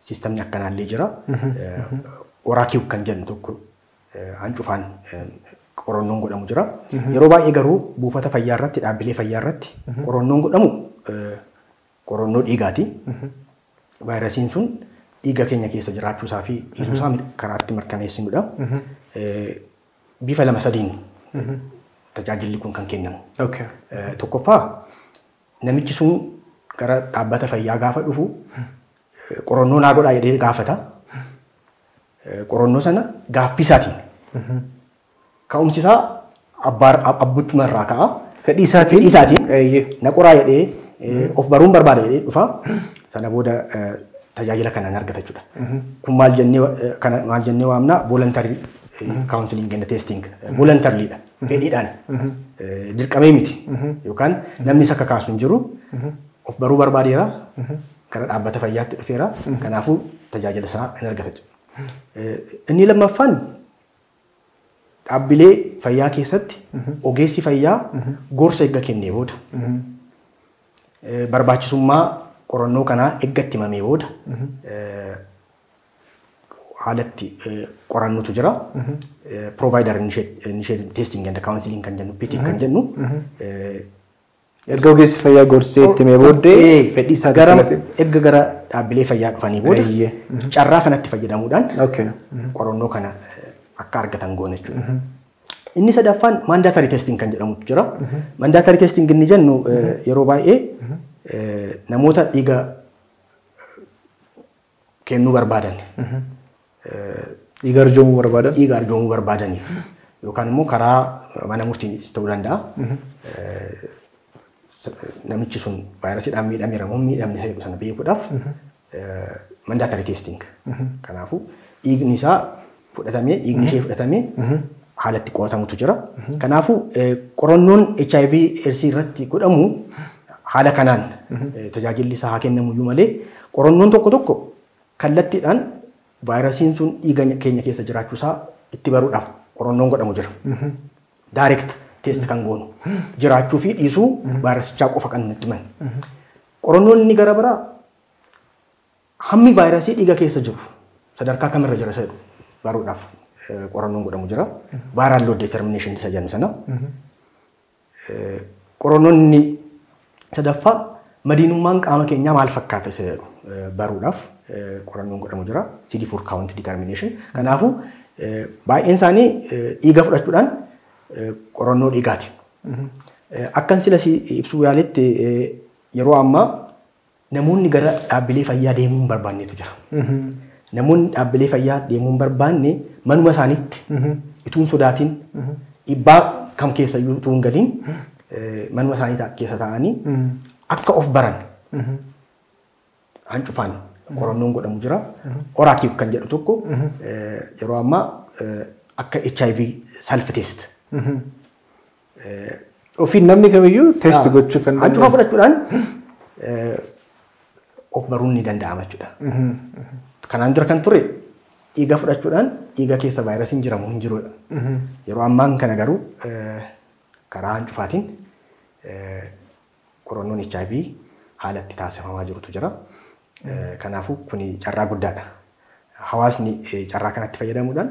siistamni akkanaallee jira. OraQ kan jennu tokko hancufaan qorannoon godhamu jira. Yeroo baay'ee garuu buufata fayyaa irratti, dhaabbilee fayyaa irratti qorannoon godhamu qorannoo dhiigaati. Vaayirasiin sun dhiiga keenya keessa jiraachuu isaa fi dhiisuu isaa karaa itti mirkaneessinudha. Bifa lama sadiin tajaajilli kun kan kennamu. Tokkoffaa, namichi sun gara dhaabbata fayyaa gaafa dhufu qorannoo naa godhaa jedhee gaafata. Qorannoo sana gaaffii isaatiin. Ka'umsi isaa abbuchuma irraa ka'a. Fedhii isaatiin. Fedhii isaatiin na qoraa jedhee, of baruun barbaada jedhee dhufa. Sana booda tajaajila kana argata jechuudha. Kun maal jennee, kana maal jennee waamna? Voluntary counseling and testing, voluntarily dha. Fedhiidhaan. Dirqamee miti. Yookaan namni isa kakaasu hin jiru. Of baruu barbaadeera. Gara dhaabbata fayyaatti dhufeera. Kanaafuu tajaajila isaa hin argata jechuudha. Inni lammaffaan dhaabbilee fayyaa keessatti ogeessi fayyaa gorsa eegga kennee booda, barbaachisummaa qorannoo kanaa eegga itti himamee booda haalatti qorannutu jira. Provider initiated testing and counseling kan jennu, PITC kan jennu. Erga ogeessi fayyaa gorsee itti himee booddee fedhii isaatiin filate. Erga gara dhaabbilee fayyaa dhufanii booda carraa sanatti fayyadamuudhaan qorannoo kana akka argatan goona jechuudha. Inni sadaffaan mandatory testing kan jedhamutu jira. Mandatory testing inni jennu yeroo baay'ee namoota dhiiga kennuu barbaadan. Dhiiga arjoomuu barbaadan. Dhiiga arjoomuu barbaadaniif yookaan immoo karaa mana murtiinis ta'uu danda'a. Namichi sun vaayirasiidhaan miidhameera moo miidhamne isa jedhu sana beekuudhaaf Mandatory testing. Kanaafuu dhiigni isaa fudhatamee, dhiigni ishee fudhatamee haalatti qo'atamutu jira. Kanaafuu qorannoon HIV AIDS irratti godhamu haala kanaan tajaajilli isaa haa kennamuyyuu malee, qorannoon tokko tokko kallattiidhaan vaayirasiin sun dhiiga keenya keessa jiraachuusaa itti baruudhaaf qorannoon godhamu jira. Direct test kan goonu jiraachuu fi dhiisuu vaayirasichaa qofa kan nutti himan. Qorannoon inni gara biraa hammi vaayirasii dhiiga keessa jiru sadarkaa kamirra jira isa jedhu baruudhaaf qorannoon godhamu jira. Viral load determination isa jennu sana. Qorannoon inni sadaffaa madiinummaan qaama keenyaa maal fakkaata isa jedhu baruudhaaf qorannoon godhamu jira. CD4 count determination. Kanaafuu baay'een isaanii dhiiga fudhachuudhaan qorannoo dhiigaati. Akkan sila si ibsuu yaaletti, yeroo ammaa namoonni gara dhaabbilee fayyaa deemuu hin barbaannetu jira. Namoonni dhaabbilee fayyaa deemuu hin barbaanne manuma isaaniitti utuu hin sodaatiin, dhiibbaa kam keessayyuu utuu hin galiin, manuma isaanii keessa taa'anii akka of baran hancufaan qorannoon godhamu jira. OraQuick kan jedhu tokko yeroo ammaa akka HIV self test. Ofiin namni kamiyyuu test gochuu kan Hancufa fudhachuudhaan of baruun ni danda'ama jechuudha. Kanaan dura kan ture dhiiga fudhachuudhaan dhiiga keessa vaayirasiin jiramu hin jirudha. Yeroo ammaan kana garuu karaa hancufaatiin qorannoon HIV haala itti taasifamaa jirutu jira. Kanaafuu kuni carraa guddaadha. Hawaasni carraa kanatti fayyadamuudhaan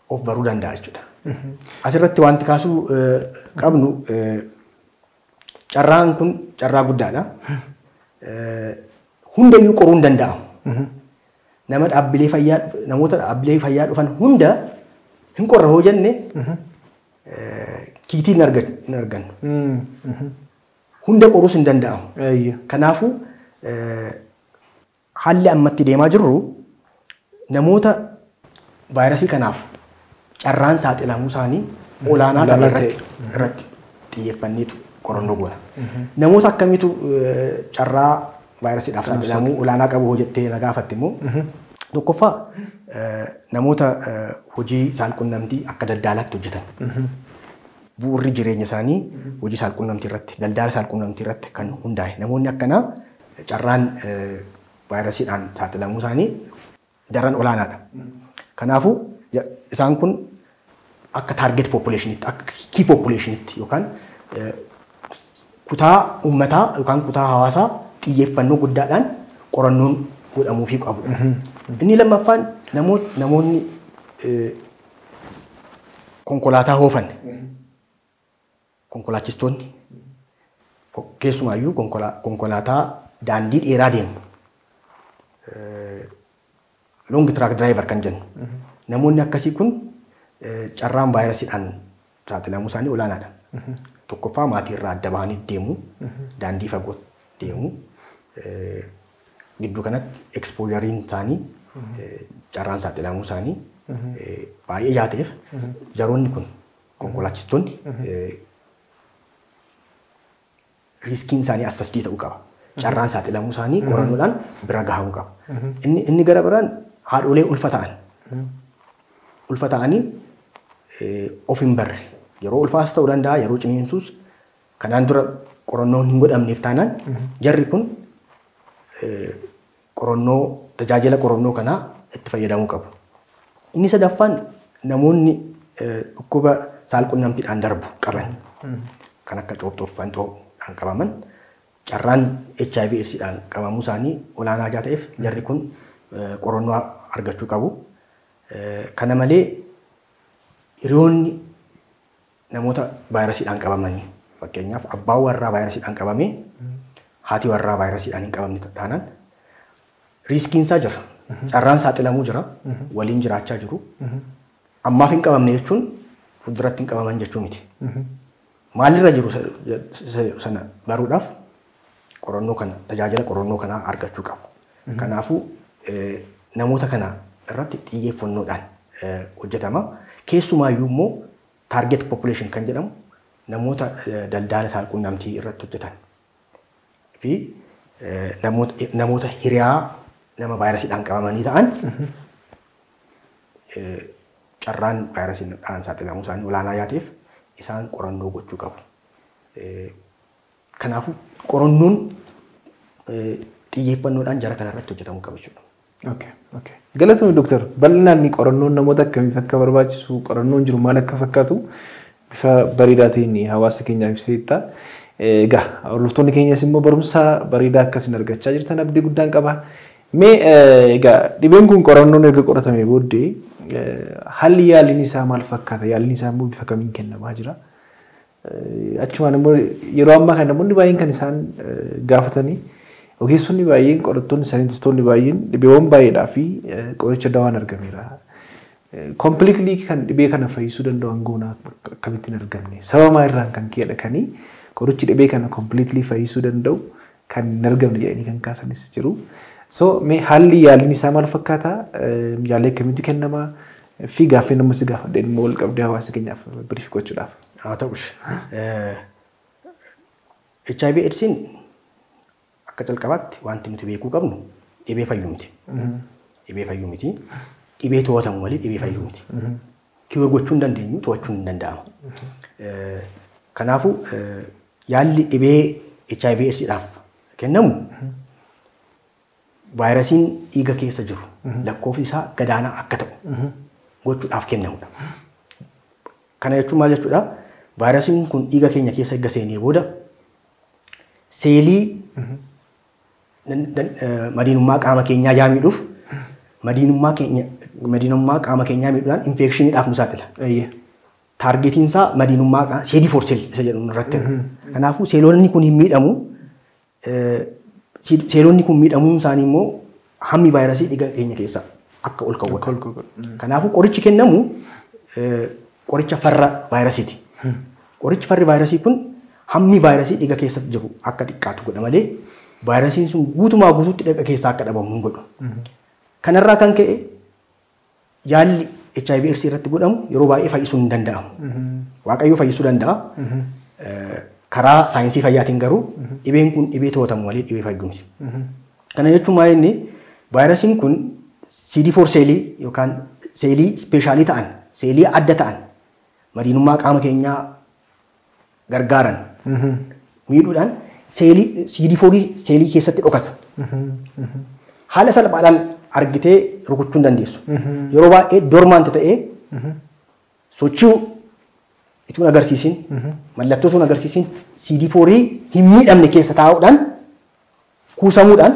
of baruu danda'a jechuudha. Asirratti wanti kaasuu qabnu, carraan kun carraa guddaadha. Hundayyuu qoruu hin danda'amu. Nama dhaabbilee fayyaa, namoota dhaabbilee fayyaa dhufan hunda hin qorra hoo jenne, kiitii hin argannu. Hunda qoruus hin danda'amu. Kanaafuu haalli ammatti deemaa jirru namoota vaayirasii kanaaf carraan saaxilamuu isaanii olaanaa ta'e irratti xiyyeeffanneetu qorannoo goona. Namoota akkamiitu carraa vaayirasiidhaaf saaxilamuu olaanaa qabu hoo jettee na gaafatte immoo, tokkoffaa namoota hojii saalqunnamtii akka daldalaatti hojjetan. Bu'uurri jireenya isaanii hojii saalqunnamtii irratti, daldala saalqunnamtii irratti kan hundaa'e. Namoonni akkanaa carraan vaayirasiidhaan saaxilamuu isaanii daran olaanaadha. Kanaafuu isaan kun akka target populationitti, akka key populationitti yookaan kutaa uummataa yookaan kutaa hawaasaa xiyyeeffannoo guddaadhaan qorannoon godhamuufii qabudha. Inni lammaffaan namoonni konkolaataa oofan, konkolaachistoonni, keessumaayyuu konkolaataa daandii dheeraa deemu, long truck driver kan jennu, namoonni akkasii kun carraan vaayirasiidhaan saaxilamuu isaanii olaanaadha. Tokkoffaa maatii irraa adda bahanii deemu, daandii fagoo deemu, gidduu kanatti exposureiin isaanii, carraan saaxilamuu isaanii baay'ee ijaa ta'eef, jaroonni kun, konkolaachistoonni, riskiin isaanii assessed ta'uu qaba. Carraan saaxilamuu isaanii qorannoodhaan bira gahamuu qaba. Inni gara biraan haadholee ulfa ta'an. Ulfa ta'anii of hin barre. Yeroo ulfaas ta'uu danda'a, yeroo ciniinsuus kanaan dura qorannoon hin godhamneef taanaan, jarri kun qorannoo, tajaajila qorannoo kanaa itti fayyadamuu qabu. Inni sadaffaan namoonni dhukkuba saalqunnamtiidhaan darbu qaban, kan akka coophxoo fi fanxoodhaan qabaman, carraan HIV AIDSidhaan qabamuu isaanii olaanaa ijaa ta'eef, jarri kun qorannoo argachuu qabu. Kana malee hiriyoonni namoota vaayirasiidhaan qabamanii, fakkeenyaaf abbaan warraa vaayirasiidhaan qabamee haati warraa vaayirasiidhaan hin qabamne taanaan, riskiin isaa jira. Carraan saaxilamuu jira. Waliin jiraachaa jiru. Ammaaf hin qabamne jechuun fuulduratti hin qabaman jechuu miti. Maalirra jiru sana baruudhaaf qorannoo kana, tajaajila qorannoo kanaa argachuu qabu. Kanaafuu namoota kana irratti xiyyeeffannoodhaan hojjetama. Keessumaayyuu immoo target population kan jedhamu namoota daldala saalqunnamtii irratti hojjetan fi Namoota hiriyaa nama vaayirasiidhaan qabamanii ta'an carraan vaayirasiidhaan saaxilamuu isaanii olaanaa yaateef isaan qorannoo gochuu qabu. Kanaafuu qorannoon xiyyeeffannoodhaan jara kanarratti hojjetamuu qaba jechuudha. Okay. Galatoomi Dooktar, bal'inaan qorannoon namoota akkamiif akka barbaachisu, qorannoon jiru maal akka fakkaatu bifa bareedaa ta'een hawaasa keenyaaf ibseetta. Egaa hordoftoonni keenyas immoo barumsa bareedaa akkasiin argachaa jirtan abdii guddaan qaba. Mee egaa dhibeen kun qorannoon erga qoratamee booddee haalli yaaliin isaa maal fakkaata? Yaaliin isaa immoo bifa kamiin kennamaa jira? Achumaan immoo yeroo ammaa kana namoonni baay'een kan isaan gaafatanii ogeessonni baay'een qorattoonni saayintistoonni baay'een dhibeewwan baay'eedhaa fi qoricha dawaan argameera. Completely kan dhibee kana fayyisuu danda'an goonaa akkamittiin argamne sababa maalirraan kan ka'edha kanii qorichi dhibee kana completely fayyisuu danda'u kan hin argamne jedhanii kan kaasanis jiru. So mee haalli yaaliin isaa maal fakkaata? Yaalii akkamitti kennama? Fi gaaffii nama si gaafadhe immoo wal qabdee hawaasa keenyaaf brief gochuudhaaf. Haa ta'us. HIV AIDSiin akka calqabaatti wanti nuti beekuu qabnu dhibee fayyuu miti. Dhibee fayyuu miti. Dhibee to'atamu malee dhibee fayyuu miti. Cure gochuu hin dandeenyu, to'achuun hin danda'ama. Kanaafuu yaalli dhibee HIV AIDSiidhaaf kennamu vaayirasiin dhiiga keessa jiru lakkoofsi isaa gadaanaa akka ta'u gochuudhaaf kennamudha. Kana jechuun maal jechuudha? Vaayirasiin kun dhiiga keenya keessa erga seenee booda seelii madiinummaa qaama keenyaa yaa miidhuuf madiinummaa qaama keenyaa miidhuudhaan infekshiniidhaaf nu saaxila. Targetiin isaa madiinummaa CD4 cell isa jedhu irratti. Kanaafuu seelonni kun hin miidhamu. Seelonni kun miidhamuun isaanii immoo hammi vaayirasii dhiiga keenya keessa akka ol ka'u godha. Kanaafuu qorichi kennamu qoricha farra vaayirasiiti. Qorichi farri vaayirasii kun hammi vaayirasii dhiiga keessa jiru akka xiqqaatu godha malee vaayirasiin sun guutumaa guutuutti dhiiga keessaa akka dhabamu hin godhu. Kanarraa kan ka'e yaalli HIV AIDS irratti godhamu yeroo baay'ee fayyisuun hin danda'amu. Waaqayyo fayyisuu danda'a. Karaa saayinsii fayyaatiin garuu dhibeen kun dhibee to'atamu malee dhibee fayyuu miti. Kana jechuun maal inni vaayirasiin kun CD4 seelii yookaan seelii special ta'an, seelii adda ta'an madiinummaa qaama keenyaa gargaaran miidhuudhaan seelii CD4 seelii keessatti dhokata. Haala salphaadhaan argitee rukuchuu hin dandeessu. Yeroo baay'ee dormant ta'ee sochii ituun agarsiisin, mallattoo ituun agarsiisin CD4 hin miidhamne keessa taa'uudhaan kuusamuudhaan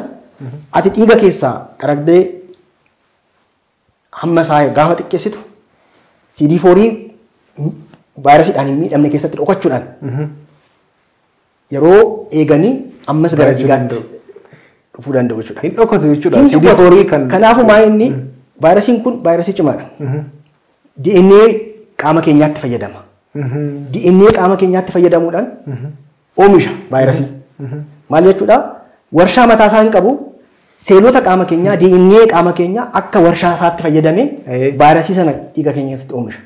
ati dhiiga keessaa qaragdee hamma isaa gaafa xiqqeessitu CD4 vaayirasiidhaan hin miidhamne keessatti dhokachuudhaan yeroo eeganii ammas gara dhiigaatti dhufuu danda'u jechuudha. Hin dhokatu jechuudha. CD4 kan. Kanaafuu maa inni vaayirasiin kun vaayirasii cimaadha. DNA qaama keenyaatti fayyadama. DNA qaama keenyaatti fayyadamuudhaan oomisha vaayirasii. Maal jechuudha? Warshaa mataa isaa hin qabu. Seelota qaama keenyaa DNA qaama keenyaa akka warshaa isaatti fayyadamee vaayirasii sana dhiiga keenya keessatti oomisha.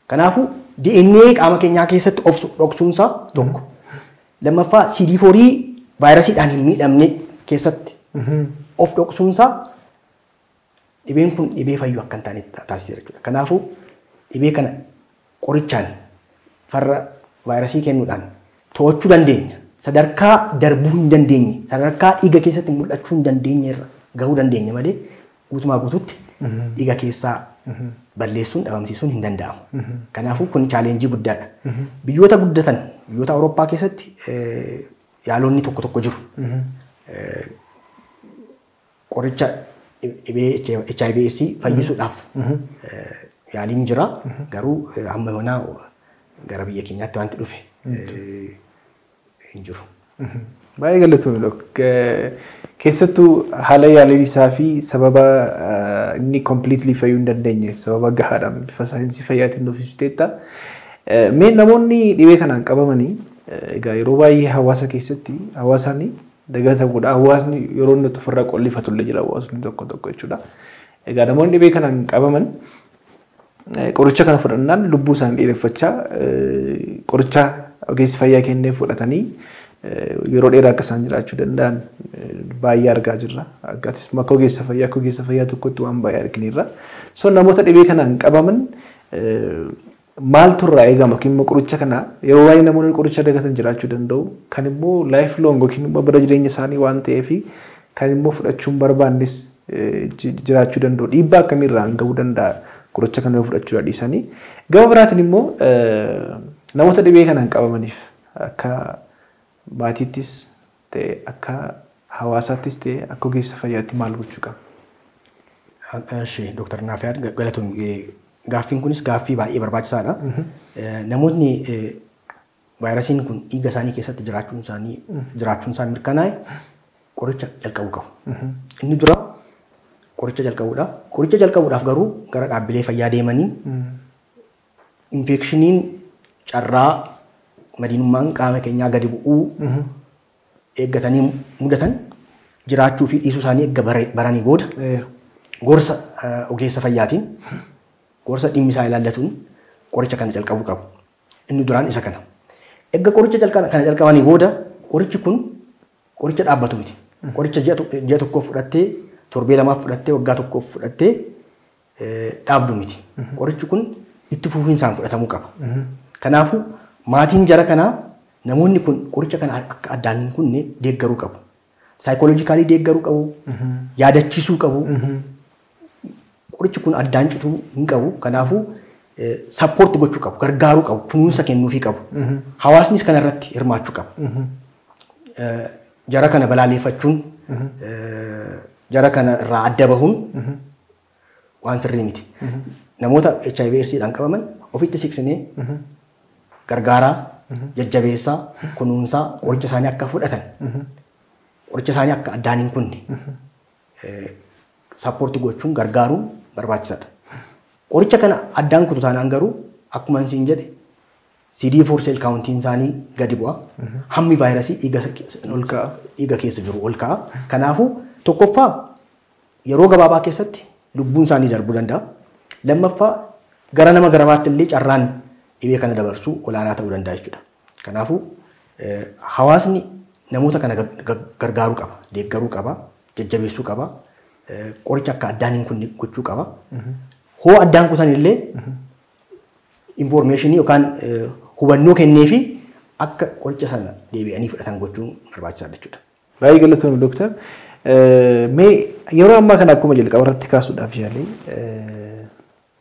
Kanaafuu DNA qaama keenyaa keessatti of dhoksuunsaa tokko. Lammaffaa CD4 vaayirasiidhaan hin miidhamne keessatti of dhoksuunsaa dhibeen kun dhibee fayyuu akka hin taane taasiseera jechuudha. Kanaafuu dhibee kana qorichaan farra vaayirasii kennuudhaan to'achuu dandeenya. Sadarkaa darbuu hin dandeenye, sadarkaa dhiiga keessatti mul'achuu hin dandeenye irra gahuu dandeenya malee guutumaa guutuutti dhiiga keessaa balleessuun dhabamsiisuun hin danda'amu. Kanaafuu kun challenge guddaadha. Biyyoota guddatan, biyyoota Awurooppaa keessatti yaalonni tokko tokko jiru. Qoricha dhibee HIV AIDS fayyisuudhaaf yaaliin jira. Garuu hamma yoonaa gara biyya keenyaatti wanti dhufe hin jiru. Baay'ee galatoomi Dok. Keessattuu haala yaaliin isaa fi sababa inni completely fayyuu hin dandeenye sababa gahaadhaan bifa saayinsii fayyaatiin nuuf ibsiteetta. Mee namoonni dhibee kanaan qabamanii egaa yeroo baay'ee hawaasa keessatti hawaasni dagatamuudha. Hawaasni yeroo inni ofirraa qollifatu illee jira hawaasni tokko tokko jechuudha. Egaa namoonni dhibee kanaan qabaman qoricha kana fudhannaan lubbuu isaanii dheereffachaa qoricha ogeessi fayyaa kennee fudhatanii yeroo dheeraa akka isaan jiraachuu danda'an baay'ee argaa jirra. Akkatis akka ogeessa fayyaa tokkotti waan baay'ee argineerra. So namoota dhibee kanaan qabaman maaltu irraa eegama yookiin immoo qoricha kana yeroo baay'ee namoonni qoricha dagatan jiraachuu danda'u. Kan immoo life long yookiin immoo bara jireenya isaanii waan ta'eef kan immoo fudhachuu hin barbaannes jiraachuu danda'u. Dhiibbaa akkamiirraan gahuu danda'a qoricha kana yoo fudhachuu dhiisanii? Gama biraatiin immoo namoota dhibee kanaan qabamaniif akka maatiittis ta'e, akka hawaasaattis ta'e, akka ogeessa fayyaatti maal gochuu qaba? Ishee Dooktar Naafiyaad, galatoomii. Gaaffiin kunis gaaffii baay'ee barbaachisaadha. Namootni vaayirasiin kun dhiiga isaanii keessatti jiraachuun isaanii mirkanaa'e qoricha jalqabuu qabu. Inni dura qoricha jalqabuudha. Qoricha jalqabuudhaaf garuu gara dhaabbilee fayyaa deemanii infekshiniin carraa madiinummaan qaama keenyaa gadi bu'uu eeggatanii mudatan jiraachuu fi dhiisuu isaanii eegga baranii booda gorsa ogeessa fayyaatiin, gorsa dhimmi isaa ilaallatuun qoricha kana jalqabuu qabu. Inni duraan isa kana. Eegga qoricha kana jalqabanii booda qorichi kun qoricha dhaabbatu miti. Qoricha ji'a tokkoof fudhattee, torbee lamaaf fudhattee, waggaa tokkoof fudhattee dhaabdu miti. Qorichi kun itti fufiinsaan fudhatamuu qaba. Kanaafuu maatiin jara kanaa namoonni kun qoricha kana akka addaan hin kunne deeggaruu qabu. Psychologically deeggaruu qabu. Yaadachiisuu qabu. Qorichi kun addaan cituu hin qabu. Kanaafuu support gochuu qabu, gargaaruu qabu, kunuunsa kennuufii qabu. Hawaasnis kana irratti hirmaachuu qaba. Jara kana balaaleffachuun, jara kana irraa adda bahuun waan sirrii miti. Namoota HIV AIDSidhaan qabaman ofitti siqsinee gargaaraa, jajjabeessaa, kunuunsaa, qoricha isaanii akka fudhatan, qoricha isaanii akka addaan hin kunne support gochuun, gargaaruun barbaachisaadha. Qoricha kana addaan kutu taanaan garuu akkuma siin jedhe CD4 cell countiin isaanii gadi bu'a. Hammi vaayirasii dhiiga keessa jiru ol ka'a. Kanaafuu tokkoffaa yeroo gabaabaa keessatti lubbuun isaanii darbuu danda'a. Lammaffaa gara nama garabaatti illee carraan dhibee kana dabarsuu olaanaa ta'uu danda'a jechuudha. Kanaafuu hawaasni namoota kana gargaaruu qaba, deeggaruu qaba, jajjabeessuu qaba, qoricha akka addaan hin kunne gochuu qaba. Hoo addaan kutan illee information yookaan hubannoo kenneefi akka qoricha sana deebi'anii fudhatan gochuun barbaachisaadha jechuudha. Baay'ee galatoomii, Dooktar. Mee yeroo ammaa kana akkuma jalqaba irratti kaasuudhaaf yaalee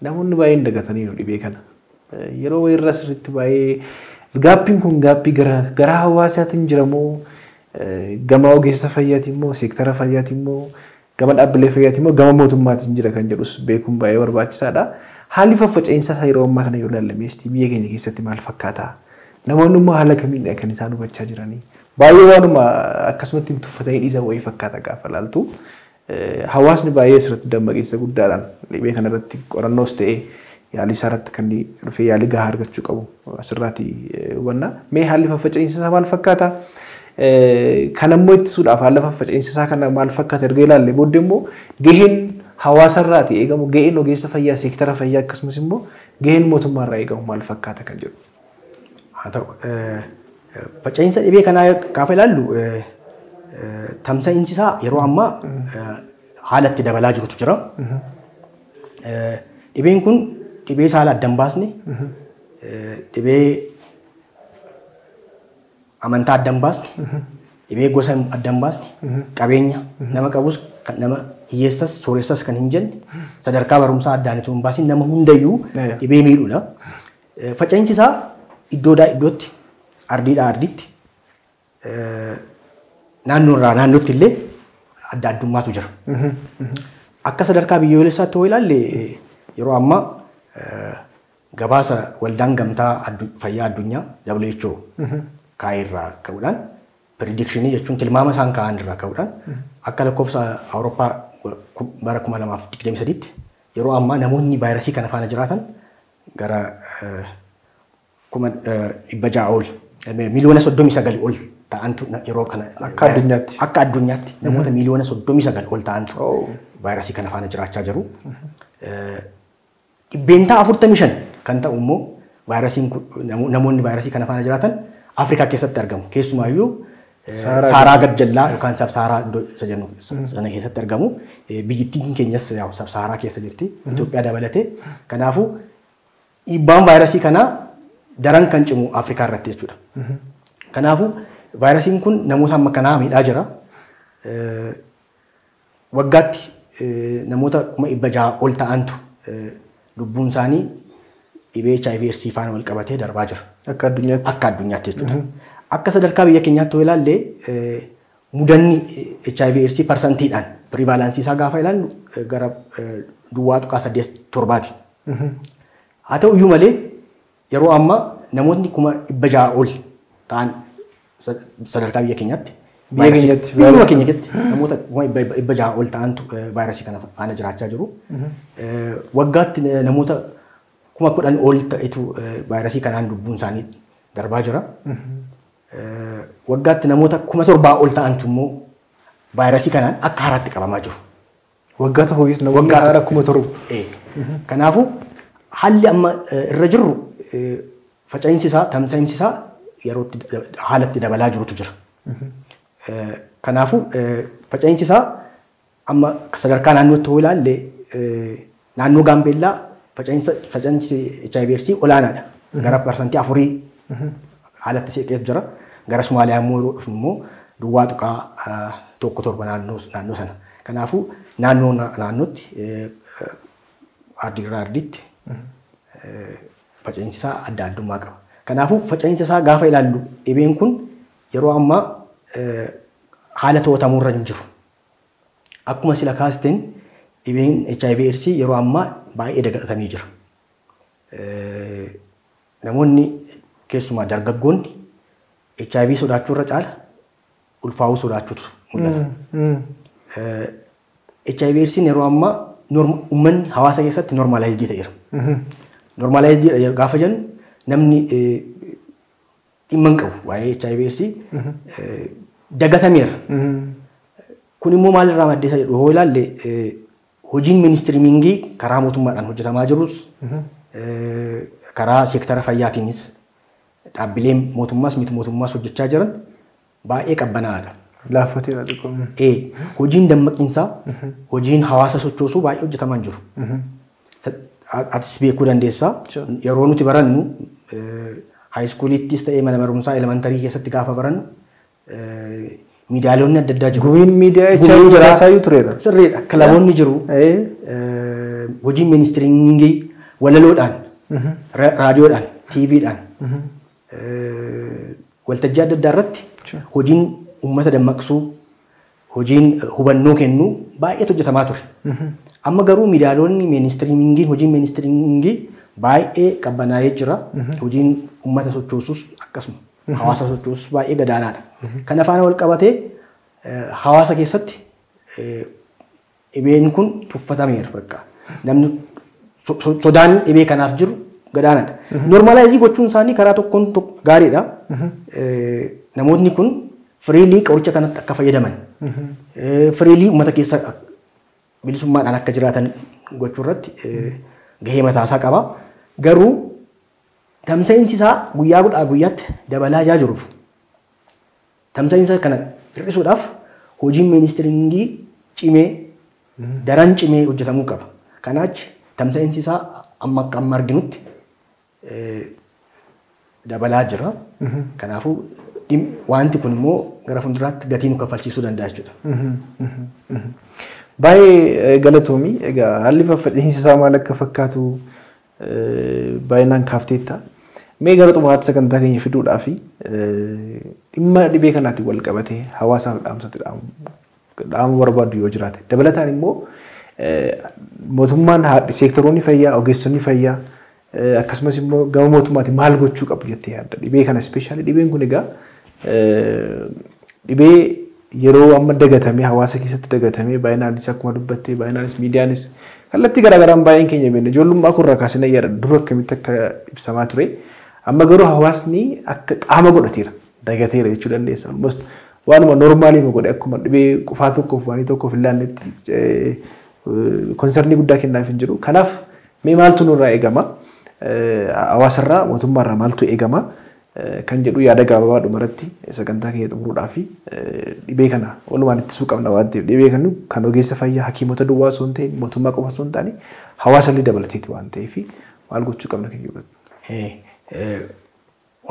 namoonni baay'een dagataniiru dhibee kana. Yeroo wayirra sirriitti baay'ee gaaffiin kun gaaffii gara hawaasaatiin jiramoo, gama ogeessa fayyaatiin immoo, seektara fayyaatiin immoo, gama dhaabbilee fayyaatiin immoo, gama mootummaatiin jira kan jedhus beekuun baay'ee barbaachisaadha. Haalli faffaca'insa isaa yeroo ammaa kana yoo ilaalle biyya keenya keessatti maal fakkaata? Namoonni immoo haala kamiin kan isaan hubachaa jiranii? Baay'ee waanuma akkasumatti tuffatanii dhiisan wayii fakkaata gaafa ilaaltu. Hawaasni baay'ee asirratti dammaqinsa guddaadhaan dhibee kanarratti qorannoos ta'ee yaalii isaa irratti kan dhufee yaalii gahaa argachuu qabu asirraati hubanna. Mee haalli faffaca'insa isaa maal fakkaata? Kan ammoo ittisuudhaaf haala faffaca'insa isaa kana maal fakkaata erga ilaalle booddee immoo gaheen hawaasarraati eegamu, gaheen ogeessa fayyaa, seektara fayyaa, akkasumas immoo gaheen mootummaarraa eegamu maal fakkaata kan jedhu. Haa ta'u, faca'insa dhibee kanaa gaafa ilaallu tamsa'insi isaa yeroo ammaa haala itti dabalaa jirutu jira. Dhibeen kun dhibee saala adda hin baasne, dhibee amantaa adda hin baasne, dhibee gosa adda hin baasne, qabeenya nama qabus kan nama hiyyeessas sooressas kan hin jenne, sadarkaa barumsaa addaan itoo hin baasin nama hundayyuu dhibee miidhuudha. Faca'insi isaa iddoodhaa iddootti, ardiidhaa ardiitti, naannoorraa naannootti illee adda addummaatu jira. Akka sadarkaa biyyoolessaatti yoo ilaalle yeroo ammaa gabaasa waldaan gamtaa fayyaa addunyaa WHO kaa'e irraa ka'uudhaan, prediction jechuun tilmaama isaan kaa'an irraa ka'uudhaan, akka lakkoofsa Awurooppaa bara 2023tti yeroo ammaa namoonni vaayirasii kana faana jiraatan gara 600,000 ol, 39 miliyoona ol ta'antu yeroo kana Akka addunyaatti. Akka addunyaatti namoota 39 miliyoona ol ta'antu vaayirasii kana faana jiraachaa jiru. 45% kan ta'u immoo vaayirasiin namoonni vaayirasii kana faana jiraatan Afrikaa keessatti argamu. Keessumaayyuu Saaraa gad-jallaa yookaan sab-Saaraa iddoo isa jennu sana keessatti argamu. Biyyittiin keenyas sab-Saaraa keessa jirti. Itoophiyaa dabalatee. Kanaafuu dhiibbaan vaayirasii kanaa daran kan cimu Afrikaa irratti jechuudha. Kanaafuu vaayirasiin kun namoota amma kanaa miidhaa jira. Waggaatti namoota 600,000 ol ta'antu lubbuun isaanii dhibee HIV AIDS faana wal qabatee darbaa jira. Akka addunyaatti. Akka addunyaatti jechuudha. Akka sadarkaa biyya keenyaatti yoo ilaalle mudanni HIV AIDS parsantiidhaan piriivaalaansii isaa gaafa ilaallu gara 0.87ti. Haa ta'u iyyuu malee yeroo ammaa namootni 600,000 ol ta'an sadarkaa biyya keenyaatti. Biyya keenyatti. Biyya keenyatti namoota 600,000 ol ta'antu vaayirasii kana faana jiraachaa jiru. Waggaatti namoota 10,000 ol ta'etu vaayirasii kanaan lubbuun isaanii darbaa jira. Waggaatti namoota 7,000 ol ta'antu immoo vaayirasii kanaan akka haaraatti qabamaa jiru. Waggaa tokko keessa namoonni haara 7,000. Kanaafuu haalli amma irra jirru faca'insi isaa tamsa'insi isaa yerootti haalatti dabalaa jirutu jira. Kanaafuu faca'insi isaa amma sadarkaa naannootti yoo ilaalle naannoo Gaambeellaa faca'insi HIV AIDS olaanaadha. Gara 4% haalatti siqeetu jira. Gara Somaaliyaa immoo yeroo dhufu immoo 0.17 naannoo sana. Kanaafuu naannoo naannootti ardii irraa ardiitti faca'insi isaa adda addummaa qaba. Kanaafuu faca'insa isaa gaafa ilaallu dhibeen kun yeroo ammaa haala to'atamuu irra hin jiru. Akkuma sila kaasteen dhibeen HIV AIDS yeroo ammaa baay'ee dagatamee jira. Namoonni keessumaa dargaggoonni HIV sodaachuu irra caala ulfaa'uu sodaachuutu mul'ata. HIV AIDS yeroo ammaa uummanni hawaasa keessatti noormaalaayizii ta'eera. Noormaalaayizii gaafa jennu namni dhimma hin qabu waa'ee HIV AIDS dagatameera. Kun immoo maalirraa madda isa jedhu yoo ilaalle hojiin ministiriimingii karaa mootummaadhaan hojjetamaa jirus karaa seektara fayyaatiinis dhaabbileen mootummaas miti mootummaas hojjechaa jiran baay'ee qabbanaa'aadha. Laaffateera xiqqoo. Hojiin dammaqiinsaa hojiin hawaasa sochoosuu baay'ee hojjetamaa hin jiru. Atis beekuu dandeessaa. Yeroo nuti barannu haayiskuulittis ta'ee mana barumsaa elementarii keessatti gaafa barannu miidiyaalonni adda addaa jiru. Gumiin miidiyaa HIV jiraasayyuu tureera. Sirriidha. Kilaboonni jiru. Hojiin ministiriingii walaloodhaan, raadiyoodhaan, TVdhaan waltajjii adda addaa irratti hojiin uummata dammaqsuu, hojiin hubannoo kennuu baay'eetu hojjetamaa ture. Amma garuu miidiyaalonni ministiriingiin hojiin ministiriingii baay'ee qabbanaa'ee jira. Hojiin uummata sochoosuus akkasuma hawaasa sochoosuus baay'ee gadaanaadha. Kana faana wal qabatee hawaasa keessatti dhibeen kun tuffatameera bakka. Namni sodaan dhibee kanaaf jiru gadaanaadha. Noormaalaayizii gochuun isaanii karaa tokkoon gaariidha. Namoonni kun firiilii qoricha kanatti akka fayyadaman, firiilii uummata keessa bilisummaadhaan akka jiraatan gochuu irratti gahee mataasaa qaba. Garuu tamsa'insi isaa guyyaa guyyaatti dabalaa jiruuf tamsa'insa kana hir'isuudhaaf hojiin ministiriingii cimee daran cimee hojjetamuu qaba. Kanaach tamsa'insi isaa amma akka amma arginutti dabalaa jira. Kanaafuu wanti kun immoo gara fuulduraatti gatii nu kaffalchiisuu danda'a jechuudha. Baay'ee galatoomii. Egaa haalli faffa'iinsi isaa maal akka fakkaatu baay'inaan kaafteetta. Mee gara xumuraatti sagantaa keenya fiduudhaa fi dhimma dhibee kanaatiin wal qabatee hawaasaaf dhaamsatti dhaamu barbaadu yoo jiraate. Dabalataan immoo mootummaan seektoroonni fayyaa, ogeessonni fayyaa akkasumas immoo gama mootummaatiin maal gochuu qabu jettee yaadda? Dhibee kana ispeeshaalii dhibeen kun egaa dhibee yeroo amma dagatamee hawaasa keessatti dagatamee baay'inaanis akkuma dubbattee baay'inaanis miidiyaanis kallattii garaagaraan baay'een keenya beekna. Ijoollummaa kun irraa kaasnee yaada dura akkamitti akka ibsamaa ture. Amma garuu hawaasni akka qaama godhateera dagateera jechuu dandeessa. Almost waanuma noormaalii godhe akkuma dhibee qufaa tokkoof waanii tokkoof hin laannetti konsernii guddaa kennaaf hin jiru. Kanaaf mee maaltu nurraa eegama? Hawaasarraa mootummaarraa maaltu eegama? Kan jedhu yaada gabaabaa dhumarratti sagantaa keenya xumuruudhaa fi dhibee kana walumaan ittisuu qabna waan ta'eef dhibee kana kan ogeessa fayyaa hakiimota duwwaa osoo hin ta'in mootummaa qofa osoo hin taane hawaasa illee dabalateeti waan ta'eef maal gochuu qabna kan jedhu.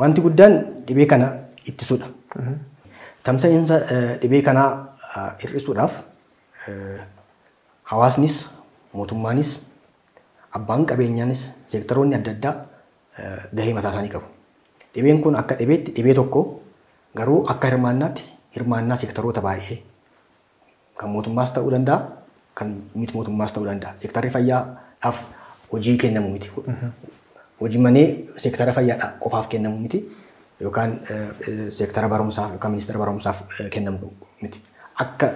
Wanti guddaan dhibee kana ittisuudha. Tamsa'iinsa dhibee kanaa hir'isuudhaaf hawaasnis mootummaanis abbaan qabeenyaanis seektaroonni adda addaa gahee mataa isaanii qabu. Dhibeen kun akka dhibeetti dhibee tokko garuu akka hirmaannaatti hirmaannaa seektaroota baay'ee kan mootummaas ta'uu danda'a kan miti mootummaas ta'uu danda'a. Seektarri fayyaadhaaf hojii kennamu miti. Hojii manee seektara fayyaadhaaf qofaaf kennamu miti yookaan seektara barumsaaf yookaan ministeera barumsaaf kennamu miti. Akka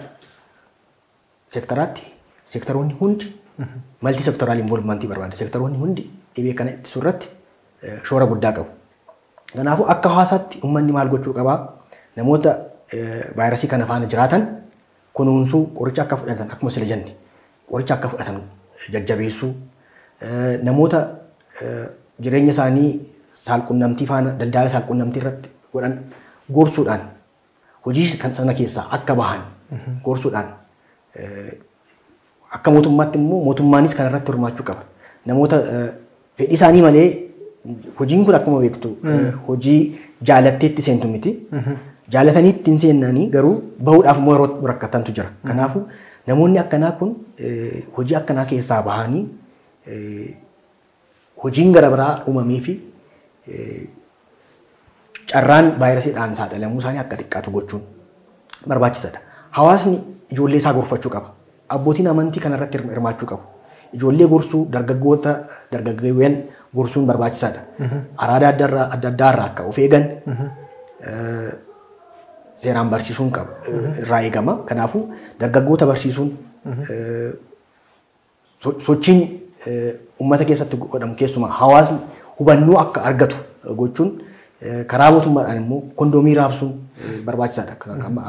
seektaraatti seektaroonni hundi multi sectoral involvementii barbaada. Seektaroonni hundi dhibee kana ittisuu irratti shoora guddaa qabu. Kanaafuu akka hawaasaatti uummanni maal gochuu qabaa? Namoota vaayirasii kana faana jiraatan kunuunsuu, qoricha akka fudhatan akkuma sila jenne qoricha akka fudhatan jajjabeessuu, namoota jireenya isaanii saalqunnamtii faana daldala saalqunnamtii irratti godhan gorsuudhaan hojii kan sana keessaa akka bahan gorsuudhaan akka mootummaatti immoo mootummaanis kana irratti hirmaachuu qaba. Namoota fedhii isaanii malee hojiin kun akkuma beektu hojii jaalatteetti seentu miti. Jaalatanii ittiin seenanii garuu bahuudhaaf immoo yeroo rakkatantu jira. Kanaafuu namoonni akkanaa kun hojii akkanaa keessaa bahanii hojiin gara biraa uumamee fi carraan vaayirasiidhaan saaxilamuu isaanii akka xiqqaatu gochuun barbaachisaadha. Hawaasni ijoollee isaa gorfachuu qaba. Abbootiin amantii kanarratti hirmaachuu qabu. Ijoollee gorsuu, dargaggoota, dargaggeewwan gorsuun barbaachisaadha. Araada adda addaa irraa akka of eegan seeraan barsiisuun qaba irraa eegama. Kanaafuu dargaggoota barsiisuun sochiin uummata keessatti godhamu keessumaa hawaasni hubannoo akka argatu gochuun karaa mootummaadhaan immoo kondoomii raabsuun barbaachisaadha.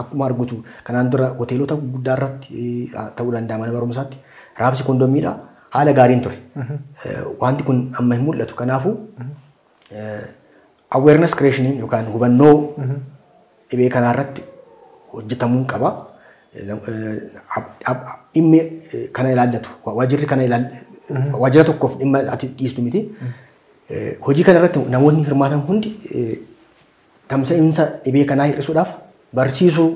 Akkuma argitu kanaan dura hoteelota guddaa irratti ta'uu danda'a mana barumsaatti raabsi kondoomiidha haala gaariin ture. Wanti kun amma hin mul'atu. Kanaafuu awareness creation yookaan hubannoo dhibee kanaa irratti hojjetamuu qaba. Dhimmi kana ilaallatu waajjirri kana waajjira tokkoof dhimma ati dhiistu miti. Hojii kana irratti namoonni hirmaatan hundi tamsa'iinsa dhibee kanaa hir'isuudhaaf barsiisuu,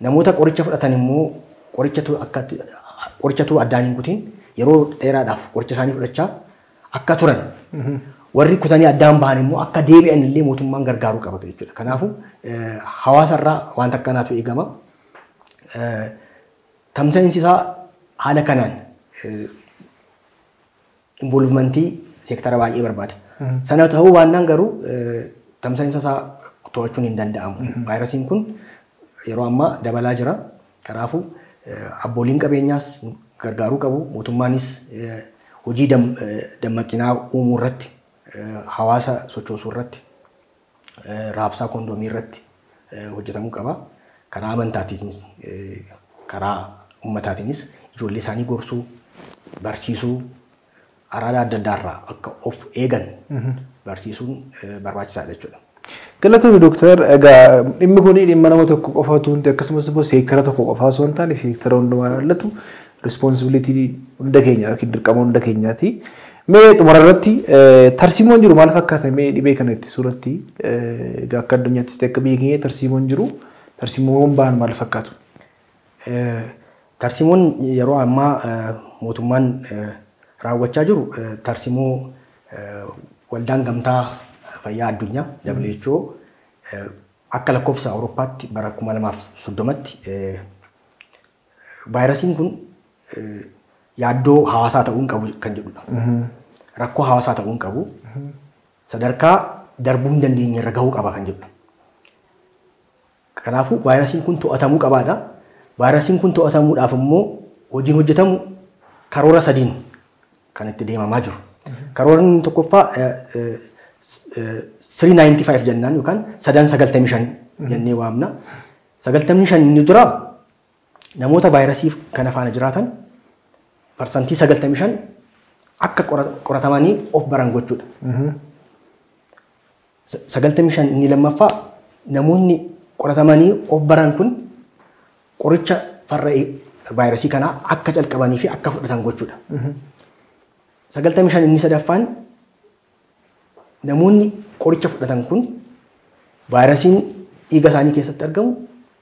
namoota qoricha fudhatan immoo qorichatu addaan hin kutiin yeroo dheeraadhaaf qoricha isaanii fudhachaa akka turan warri kutanii addaan bahan immoo akka deebi'an illee mootummaan gargaaruu qaba jechuudha. Kanaafuu hawaasarraa wanta akkanaatu eegama. Tamsa'iinsi isaa haala kanaan involvementii seektara baay'ee barbaada. Sana ta'uu baannaan garuu tamsa'iinsa isaa to'achuun hin danda'amu. Vaayirasiin kun yeroo ammaa dabalaa jira. Kanaafuu abbooliin qabeenyaas gargaaruu qabu. Mootummaanis hojii dammaqinaa uumuu irratti, hawaasa sochoosuu irratti, raabsaa kondoomii irratti hojjetamuu qaba. Karaa amantaatiinis karaa uummataatiinis ijoollee isaanii gorsuu, barsiisuu, araada adda addaa irraa akka of eegan barsiisuun barbaachisaadha jechuudha. Galatoomii Dooktar, egaa dhimmi kun dhimma nama tokko qofa otoo hin ta'in akkasumas immoo seektara tokko qofa osoo hin taane seektara hundumaa ilaallatu responsibilitii hunda keenya yookiin dirqama hunda keenyaati. Mee xumura irratti tarsiimoon jiru maal fakkaata mee dhibee kana ittisuu irratti egaa akka addunyaattis ta'e akka biyya keenya tarsiimoon jiru tarsiimoon bahan maal fakkaatu? Tarsiimoon yeroo ammaa mootummaan raawwachaa jiru tarsiimoo waldaan gamtaa fayyaa addunyaa WHO akka lakkoofsa Awurooppaatti bara 2030tti vaayirasiin kun yaaddoo hawaasaa ta'uu hin qabu kan jedhudha. Rakkoo hawaasaa ta'uu hin qabu. Sadarkaa darbuu hin dandeenye irra gahuu qaba kan jedhudha. Kanaafuu vaayirasiin kun to'atamuu qabaadha. Vaayirasiin kun to'atamuudhaaf immoo hojiin hojjetamu karoora sadiin kan itti deemamaa jiru. Karoorri tokkoffaa 395 jennaan yookaan 395 jennee waamna. 95 inni dura namoota vaayirasii kana faana jiraatan 95% akka qoratamanii of baran gochuudha. 95 inni lammaffaa namoonni qoratamanii of baran kun qoricha farra vaayirasii kanaa akka calqabanii fi akka fudhatan gochuudha. 95 inni sadaffaan namoonni qoricha fudhatan kun vaayirasiin dhiiga isaanii keessatti argamu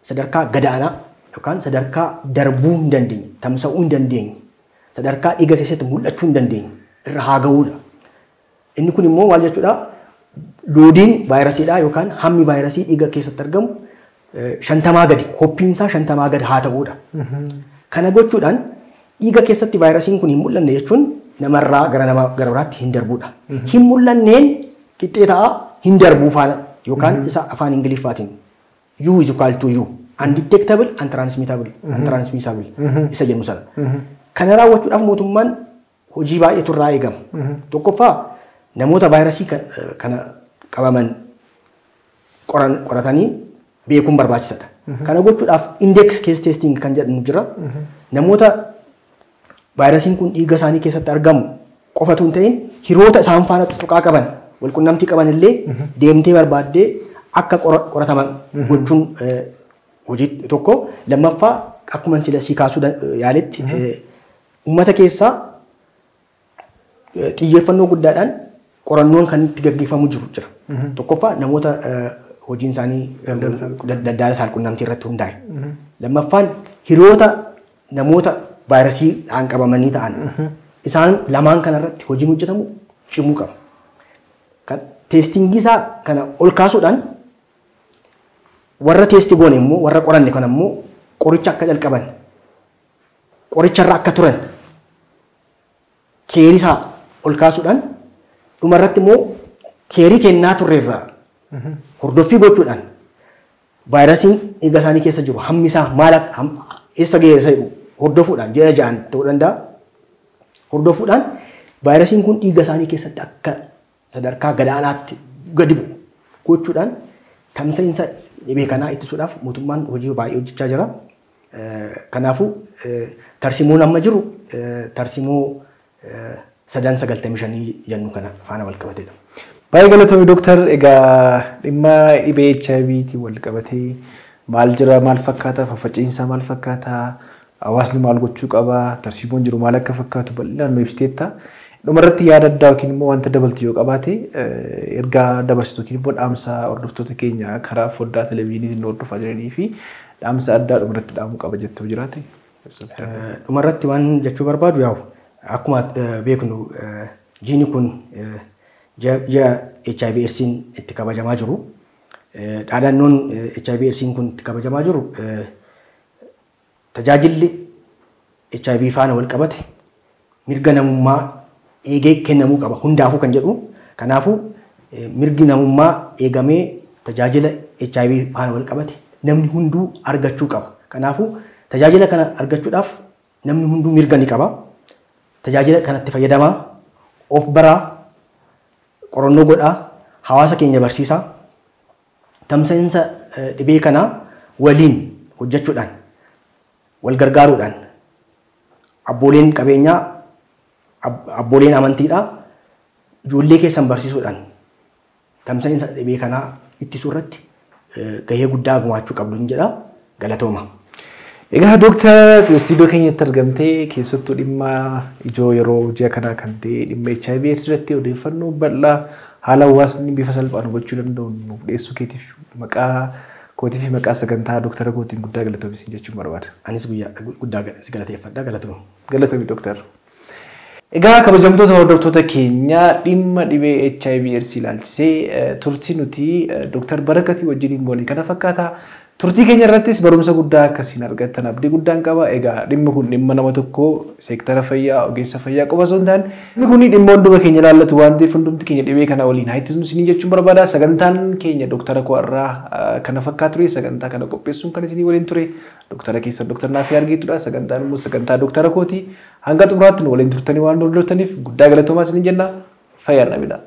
sadarkaa gadaanaa yookaan sadarkaa darbuu hin dandeenye, tamsa'uu hin dandeenye, sadarkaa dhiiga keessatti mul'achuu hin dandeenye irra haa ga'uudha. Inni kun immoo maal jechuudha? Loodiin vaayirasiidhaa yookaan hammi vaayirasii dhiiga keessatti argamu 50 gadi, koppiin isaa 50 gadi haa ta'uudha. Kana gochuudhaan dhiiga keessatti vaayirasiin kun hin mul'anne jechuun namarraa gara nama gara biraatti hin darbuudha. Hin mul'anneen qixxee ta'a hin darbuu faana yookaan isa afaan Ingiliffaatiin U is equal to U, undetectable, untransmittable, untransmissible isa jennu sana. Kana raawwachuudhaaf mootummaan hojii baay'eetu irraa eegama. Tokkoffaa namoota vaayirasii kana qabaman qoratanii beekuun barbaachisaadha. Kana gochuudhaaf index case testing kan jedhamu jira. Namoota vaayirasiin kun dhiiga isaanii keessatti argamu qofatu hin ta'in hiriyoota isaan faana tuttuqaa qaban, walqunnamtii qaban illee deemtee barbaaddee akka qorataman gochuun hojii tokko. Lammaffaa akkuma sila sii kaasuu yaaletti uummata keessaa xiyyeeffannoo guddaadhaan qorannoon kan itti gaggeeffamu jiru jira. Tokkoffaa namoota hojiin isaanii daldala saalqunnamtii irratti hundaa'e. Lammaffaan hiriyoota namoota vaayirasiidhaan qabamanii ta'an isaan lamaan kanarratti hojiin hojjetamu cimuu qaba. Teestingii isaa kana ol kaasuudhaan warra teestii goone immoo warra qoranne kana immoo qoricha akka jalqaban, qoricharra akka turan keerii isaa ol kaasuudhaan dhumarratti immoo keerii kennaa turreerraa hordoffii gochuudhaan vaayirasiin dhiiga isaanii keessa jiru hammi isaa maal eessa ga'e isa jedhu hordofuudhaan ji'a 6 ta'uu danda'a. Hordofuudhaan vaayirasiin kun dhiiga isaanii keessatti akka sadarkaa gadaanaatti gadi bu'u gochuudhaan tamsa'iinsa dhibee kanaa ittisuudhaaf mootummaan hojii baay'ee hojjechaa jira. Kanaafuu tarsimoon amma jiru tarsimoo 3 95 jennu kana faana wal qabateedha. Baay'ee galatoomi dooktar. Egaa dhimma dhibee HIVtiin wal qabatee maal jira, maal fakkaata, faffaciinsa maal fakkaata, hawaasni maal gochuu qaba, tarsiimoon jiru maal akka fakkaatu bal'inaan nu ibsiteetta. Dhumarratti yaada addaa yookiin immoo wanta dabaltu yoo qabaate ergaa dabarsitu yookiin immoo dhaamsa hordoftoota keenya karaa foddaa televezyiiniitiin nu hordofaa jiranii fi dhaamsa addaa dhumarratti dhaamuu qaba jettee jiraate. Dhumarratti waan jechuu barbaadu yaa'u akkuma beeknu jiini kun ji'a HIV AIDSiin itti kabajamaa jiru. Dhaadannoon HIV AIDSiin kun itti kabajamaa jiru tajaajilli HIV faana wal qabate mirga namummaa eegee kennamuu qaba hundaafuu kan jedhu. Kanaafuu mirgi namummaa eegamee tajaajila HIV faana wal qabate namni hunduu argachuu qaba. Kanaafuu tajaajila kana argachuudhaaf namni hunduu mirga ni qaba. Tajaajila kanatti fayyadamaa, of baraa, qorannoo godhaa, hawaasa keenya barsiisaa, tamsa'iinsa dhibee kanaa waliin hojjechuudhaan, wal gargaaruudhaan abbooleen qabeenyaa, abbooleen amantiidhaa ijoollee keessan barsiisuudhaan tamsa'iinsa dhibee kanaa ittisuu irratti gahee guddaa gumaachuu qabdu jedha. Galatooma. Egaa dooktar, istiidiyoo keenyatti argamtee keessattuu dhimma ijoo yeroo ji'a kanaa kan ta'e dhimma HIV AIDS irratti odeeffannoo bal'aa haala hawaasni bifa salphaan hubachuu danda'u nuuf dhiyeessuu keetiif maqaa kootii fi maqaa sagantaa dooktara kootiin guddaa galatoomi jechuun barbaada. Anis guyyaa guddaa si galateeffadha, galatooma. Galatoomi dooktar. Egaa kabajamtoota hordoftoota keenya, dhimma dhibee HIV AIDS ilaalchisee turtii nuti dooktar Barakatii wajjiniin goone kana fakkaata. Turtii keenya irrattis barumsa guddaa akkasiin argattan abdii guddaan qaba. Egaa dhimmi kun dhimma nama tokko seektara fayyaa, ogeessa fayyaa qofa osoo hin taane dhimmi kun dhimma hunduma keenya ilaallatu waan ta'eef hundumti keenya dhibee kana waliin haa ittisnu isinii jechuun barbaada. Sagantaan keenya dooktara koo irraa kana fakkaatu ture. Sagantaa kana qopheessuun kan isinii waliin ture dooktara keessan Dooktar Naafii Argeetudha. Sagantaan immoo sagantaa dooktara kooti. Hanga xumuraatti nu waliin turtanii waan nu hordoftaniif guddaa galatoomaa isinii jenna. Fayyaan dhabina.